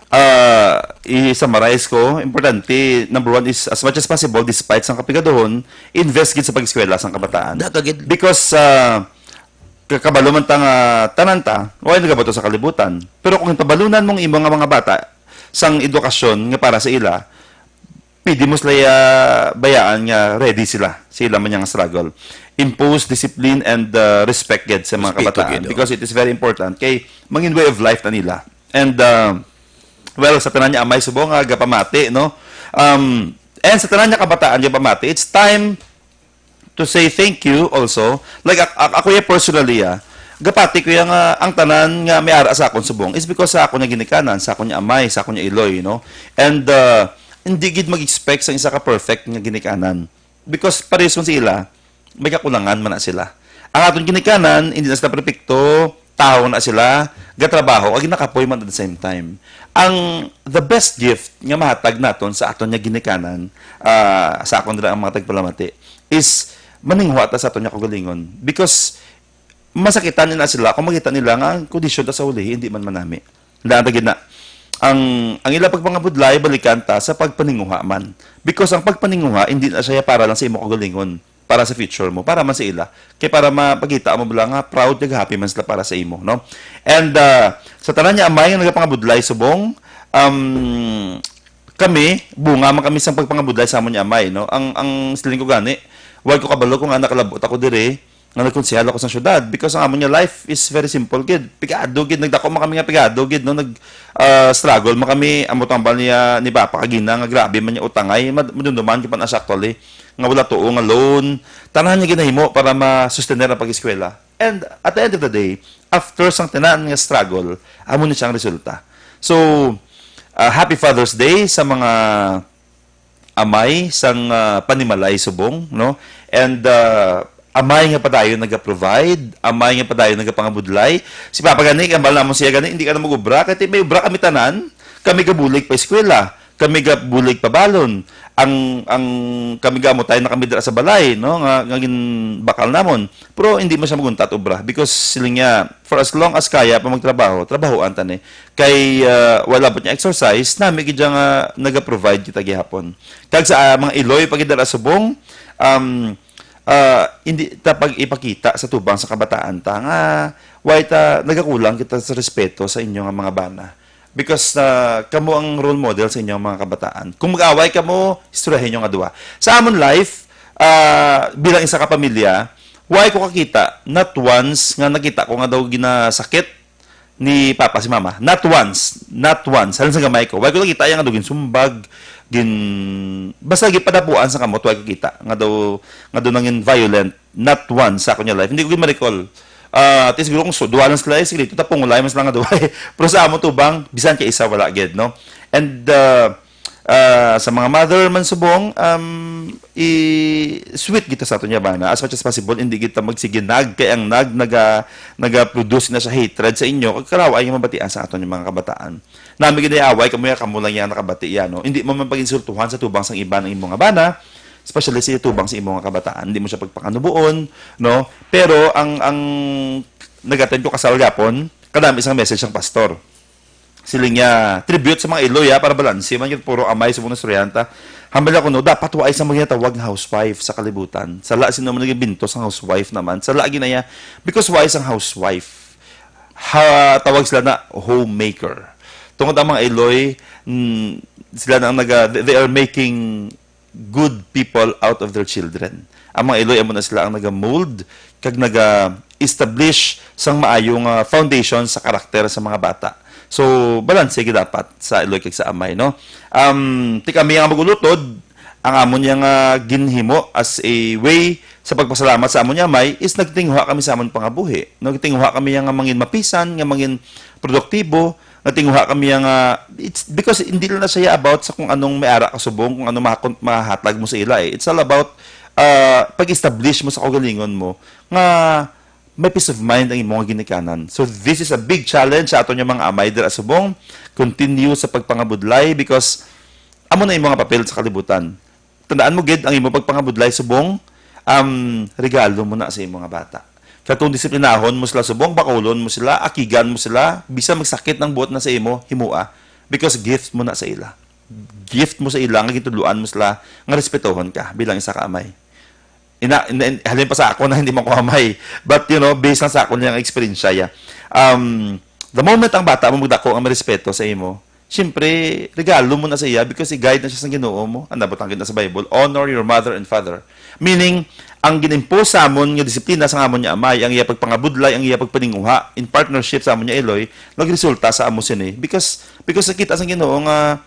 uh, i-summarize ko, importante, number one is, as much as possible, despite sang kapigaduhon, invest gid sa pag-eskwela sang kabataan. Da ka gid. Because, uh, ka-, kabalo man ta nga tanan ta, wala nagabato sa kalibutan. Pero kung pabalunan mong imo nga mga bata, sang edukasyon nga para sa ila, pwede mo sila, ah, bayaan nga ready sila sa ila man nga struggle. Impose discipline and, ah, respect gid sa mga Respeto kabataan gid, oh. Because it is very important kay mangin way of life na nila. And, ah, well, sa tanan nga amay subong nga gapamati, no? Um, and sa tanan nga kabataan gapamati, it's time to say thank you also. Like, ak- ak- ako ya personally, ah, gapati ko ya nga ang tanan nga may ara sa akon subong is because sa akon nga ginikanan, sa akon nga amay, sa akon nga iloy, no? And, uh, hindi gid mag-expect sa isa ka perfect nga ginikanan. Because pares man sa ila, may kakulangan man na sila. Ang aton ginikanan, hindi na sila perfecto, tao na sila, gatrabaho, ag nakapoy man at the same time. Ang the best gift nga mahatag naton sa aton nga ginikanan, ah, sa akon dira ang mga tagpalamati, is maninguha ta sa aton nga kaugalingon. Because masakitan na sila kung makita nila nga ang kondisyon ta sa uli, hindi man manami. Daan ta gid na. Ang, ang ila pagpangabudlay, balikan ta sa pagpaninguha man. Because ang pagpaninguha, hindi na siya para lang sa imo kaugalingon, para sa future mo, para man sa ila. Kay para mapakita mo bala nga proud kag happy man sila para sa imo, no? And, ah, sa tanan nga amay nga nagapangabudlay subong, um, kami, bunga man kami sang pagpangabudlay sa amon nga amay, no? Ang, ang siling ko gani, wag ko kabalo kung nga nakalabot ako diri, nga nagkonsehal ako sa syudad, because ang amon nga life is very simple gid. Pigado gid, nagdako man kami nga pigado gid, no? Nag, ah, struggle man kami, amo tambal niya ni Papa kagina nga grabe man niya utangay, mad- madumduman ko pa na siya actually, nga wala tuo nga loan, tanan niya ginahimo para ma-sustainer ang pag-eskwela. And at the end of the day, after sang tanan nga struggle, amo ni siyang resulta. So, ah, happy Father's Day sa mga amay sang, ah, panimalay subong, no? And, ah, amay nga padayon naga-provide, amay nga padayon nagapangabudlay. Si Papa gani, kambal namon siya gani, hindi ka na mag-ubra, kay may ubra kami tanan, kami gabulig pa eskwela, kami gabulig pa balon, ang, ang kami gamutay na kami dira sa balay, no? Nga, nga ginbakal namon. Pero hindi mo siya maguntat ubra because siling niya, for as long as kaya pa magtrabaho, trabahoan ta ni. Kay, ah, wala ba niya exercise, nami gid nga naga-provide kita gihapon. Kag sa, ah, mga iloy pa gid dira subong, um, ah, hindi ta pag ipakita sa tubang sa kabataan ta nga why ta nagakulang kita sa respeto sa inyo nga mga bana. Because, ah, kamo ang role model sa inyong mga kabataan. Kung mag-away kamo, istoryahin nyo nga duwa. Sa amon life, ah, bilang isa ka pamilya, why ko kakita, not once nga nakita ko nga daw ginasakit ni Papa si Mama. Not once. Not once. Halin sa gamay ko. Why ko nakita yung nga daw ginsumbag, gin... Basta gipadapuan sa kamot, why ko kita. Nga daw, nga daw nangin violent. Not once sa akong life. Hindi ko gid ma-recall. Ah, at least, siguro kung su- duha lang sila, eh, sige, tapong ulay, mas lang nga duha, eh. Pero sa amo tubang, bisan kay isa, wala gid, no? And, ah, ah, sa mga mother man subong, um, i-sweet kita sa aton nga bana as much as possible, hindi kita magsiginag, kay ang nag naga, naga-produce na siya hatred sa inyo, kag karawa ay mabatian sa aton nga mga kabataan. Nami gid away, kamo ya, kamo lang yan nakabati yan, no? Hindi mo man pag-insultuhan sa tubang sang iban ang imong nga bana, especially sa tubang sa imong nga kabataan. Hindi mo siya pagpakanubuon, no? Pero ang, ang nag-attend ko kasal gapon, kadami isang message sang pastor. Siling niya, tribute sa mga iloy, ha, para balanse man yung puro amay sa mga estudyanta. Hambal ako, no, dapat waay sa mga tawag nga housewife sa kalibutan. Sala, sino man naging bintos ang housewife naman? Sala, ginaya, because waay sang housewife. Ha, tawag sila na homemaker. Tungod ang mga iloy, mm, sila na ang naga, they they are making good people out of their children. Ang mga iloy, amo na sila ang naga-mold kag naga-establish sang maayo nga foundation sa karakter sa mga bata. So, balanse gid dapat sa iloy kag sa amay, no? Um, ti kami nga mag-ulutod, ang amon yang, ah, ginhimo as a way sa pagpasalamat sa amon nga amay is nagtinguha kami sa amon pangabuhi. Nagtinguha kami yang mangin mapisan, nga mangin produktibo, nagtinguha kami yang, ah, it's because hindi lang na siya about sa kung anong may ara ka subong, kung anong mahakon-, mahatag mo sa ila, eh. It's all about, ah, pag-establish mo sa kaugalingon mo nga may peace of mind ang imong ginikanan. So this is a big challenge sa aton nga mga amay dira subong. Continue sa pagpangabudlay because Amo na imo nga papel sa kalibutan. Tandaan mo gid ang imo pagpangabudlay subong, um, regalo mo na sa imo nga bata. Kag kung disiplinahon mo sila subong, bakulon mo sila, akigan mo sila, bisan magsakit ang buot na sa imo, himoa. Because gift mo na sa ila. Gift mo sa ila nga gintudloan mo sila nga respetohon ka bilang isa ka amay. Ina, ina, halin pa sa ako na hindi mo ko amay. But, you know, based lang sa ako niyang experience siya. Um, the moment ang bata mo magdako ang may respeto sa imo, siyempre, regalo mo na sa iya because i-guide na siya sa Ginoo mo. Ang nabutang na sa Bible, "Honor your mother and father." Meaning, ang gin-impose sa amon nga disiplina sa amon nga amay, ang iya pagpangabudlay, ang iya pagpaninguha in partnership sa amon nga iloy, nagresulta sa amo sini. Because, because nakita sa Ginoo nga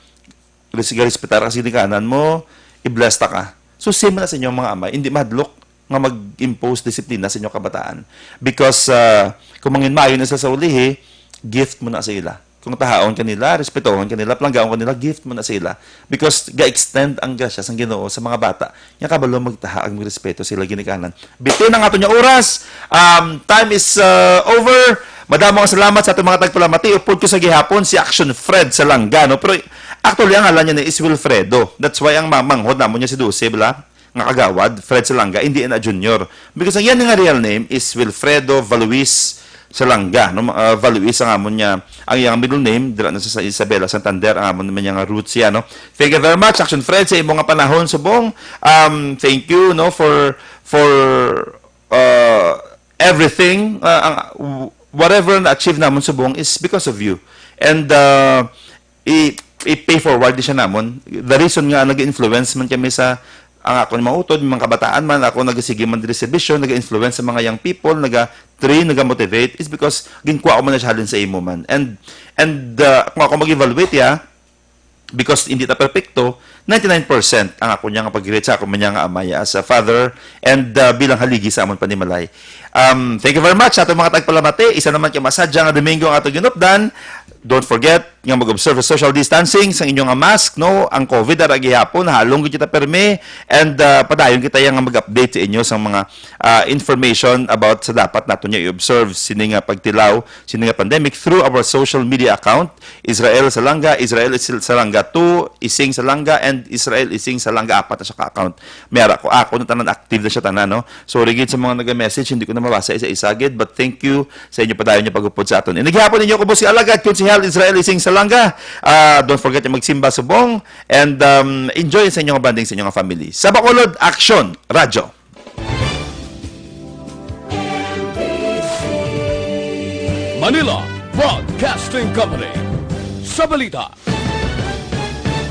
res-, respetar ka sa ginikanan mo, i-bless ta ka. So, same na sa inyo, mga amay. Hindi mahadlok nga mag-impose disiplina sa inyo kabataan. Because, ah, kung mangin maayo na sila sa ulihi, gift mo na sa ila. Kung tahaon ka nila, respetohon ka nila, palanggaon ka nila, gift mo na sa ila. Because ga-extend ang grasya sang Ginoo sa mga bata nga kabalo magtaha ag magrespeto sa ila ginikanan. Bitin ang aton nga oras. Um, time is, uh, over. Madamo nga salamat sa aton mga tagpalamati. Upod ko sa gihapon si Action Fred Salanga, no? Pero actually, ang ngalan niya ni is Wilfredo. That's why ang ma-, manghod namon niya si Dose, bala, nga kagawad, Fred Salanga, hindi na Junior. Because ang iya nga real name is Wilfredo Valuis Salanga, no? Uh, Valuis ang amon niya, ang iyang middle name, dira na sa Isabela, Santander, ang amon man niya nga roots siya, no? Thank you very much, Action Fred, sa imo nga panahon subong. Um, thank you, no, for, for, uh, everything, uh, ang, w-, whatever na achieve namon subong is because of you. And, uh, i, i-pay forward di siya namon. The reason nga nag-influence man kami sa, ang ako ni mga utod, mga kabataan man, ako nagasige man diri sa bisyo, nag-influence sa mga young people, naga-train, naga-motivate, is because ginkuha ko man na siya halin sa imo man. And, and, uh, kung ako mag-evaluate, ya, because hindi ta perpekto, ninety-nine percent ang ako niya nga pag-greet sa ako man niya nga amay as a father and, uh, bilang haligi sa amon panimalay. Um, thank you very much sa atong mga tagpalamati. Isa naman kay masadya nga Domingo ang atong ginupdan. Don't forget nga mag-observe sa social distancing, sa inyong nga mask, no? Ang COVID ara gihapon, halong gid kita permi, and, uh, padayon kita yang mag-update sa inyo sa mga, uh, information about sa dapat nato niya i-observe sini nga pagtilaw, sini nga pandemic through our social media account, Israel Salanga, Israel Salanga two, Ising Salanga, and Israel Ising Salanga, apat na siya ka account. May ara ko, ako na tanan, active na siya tanan, no? Sorry gid sa mga nag-message, hindi ko na mabasa isa-isa gid, but thank you sa inyo padayon niya pagupod sa aton. Ini gihapon ninyo ko, boss, alagad, Konsehal Israel Ising Salanga. Ah, don't forget yung magsimba subong and, um, enjoy sa inyong bonding sa inyong family. Sa Bacolod, Action Radio. Manila Broadcasting Company. Sa balita,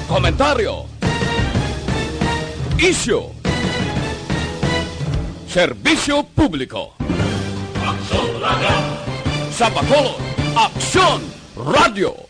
komentaryo, isyu, serbisyo publiko. Aksyon Radio. Sa Bacolod, Aksyon Radio.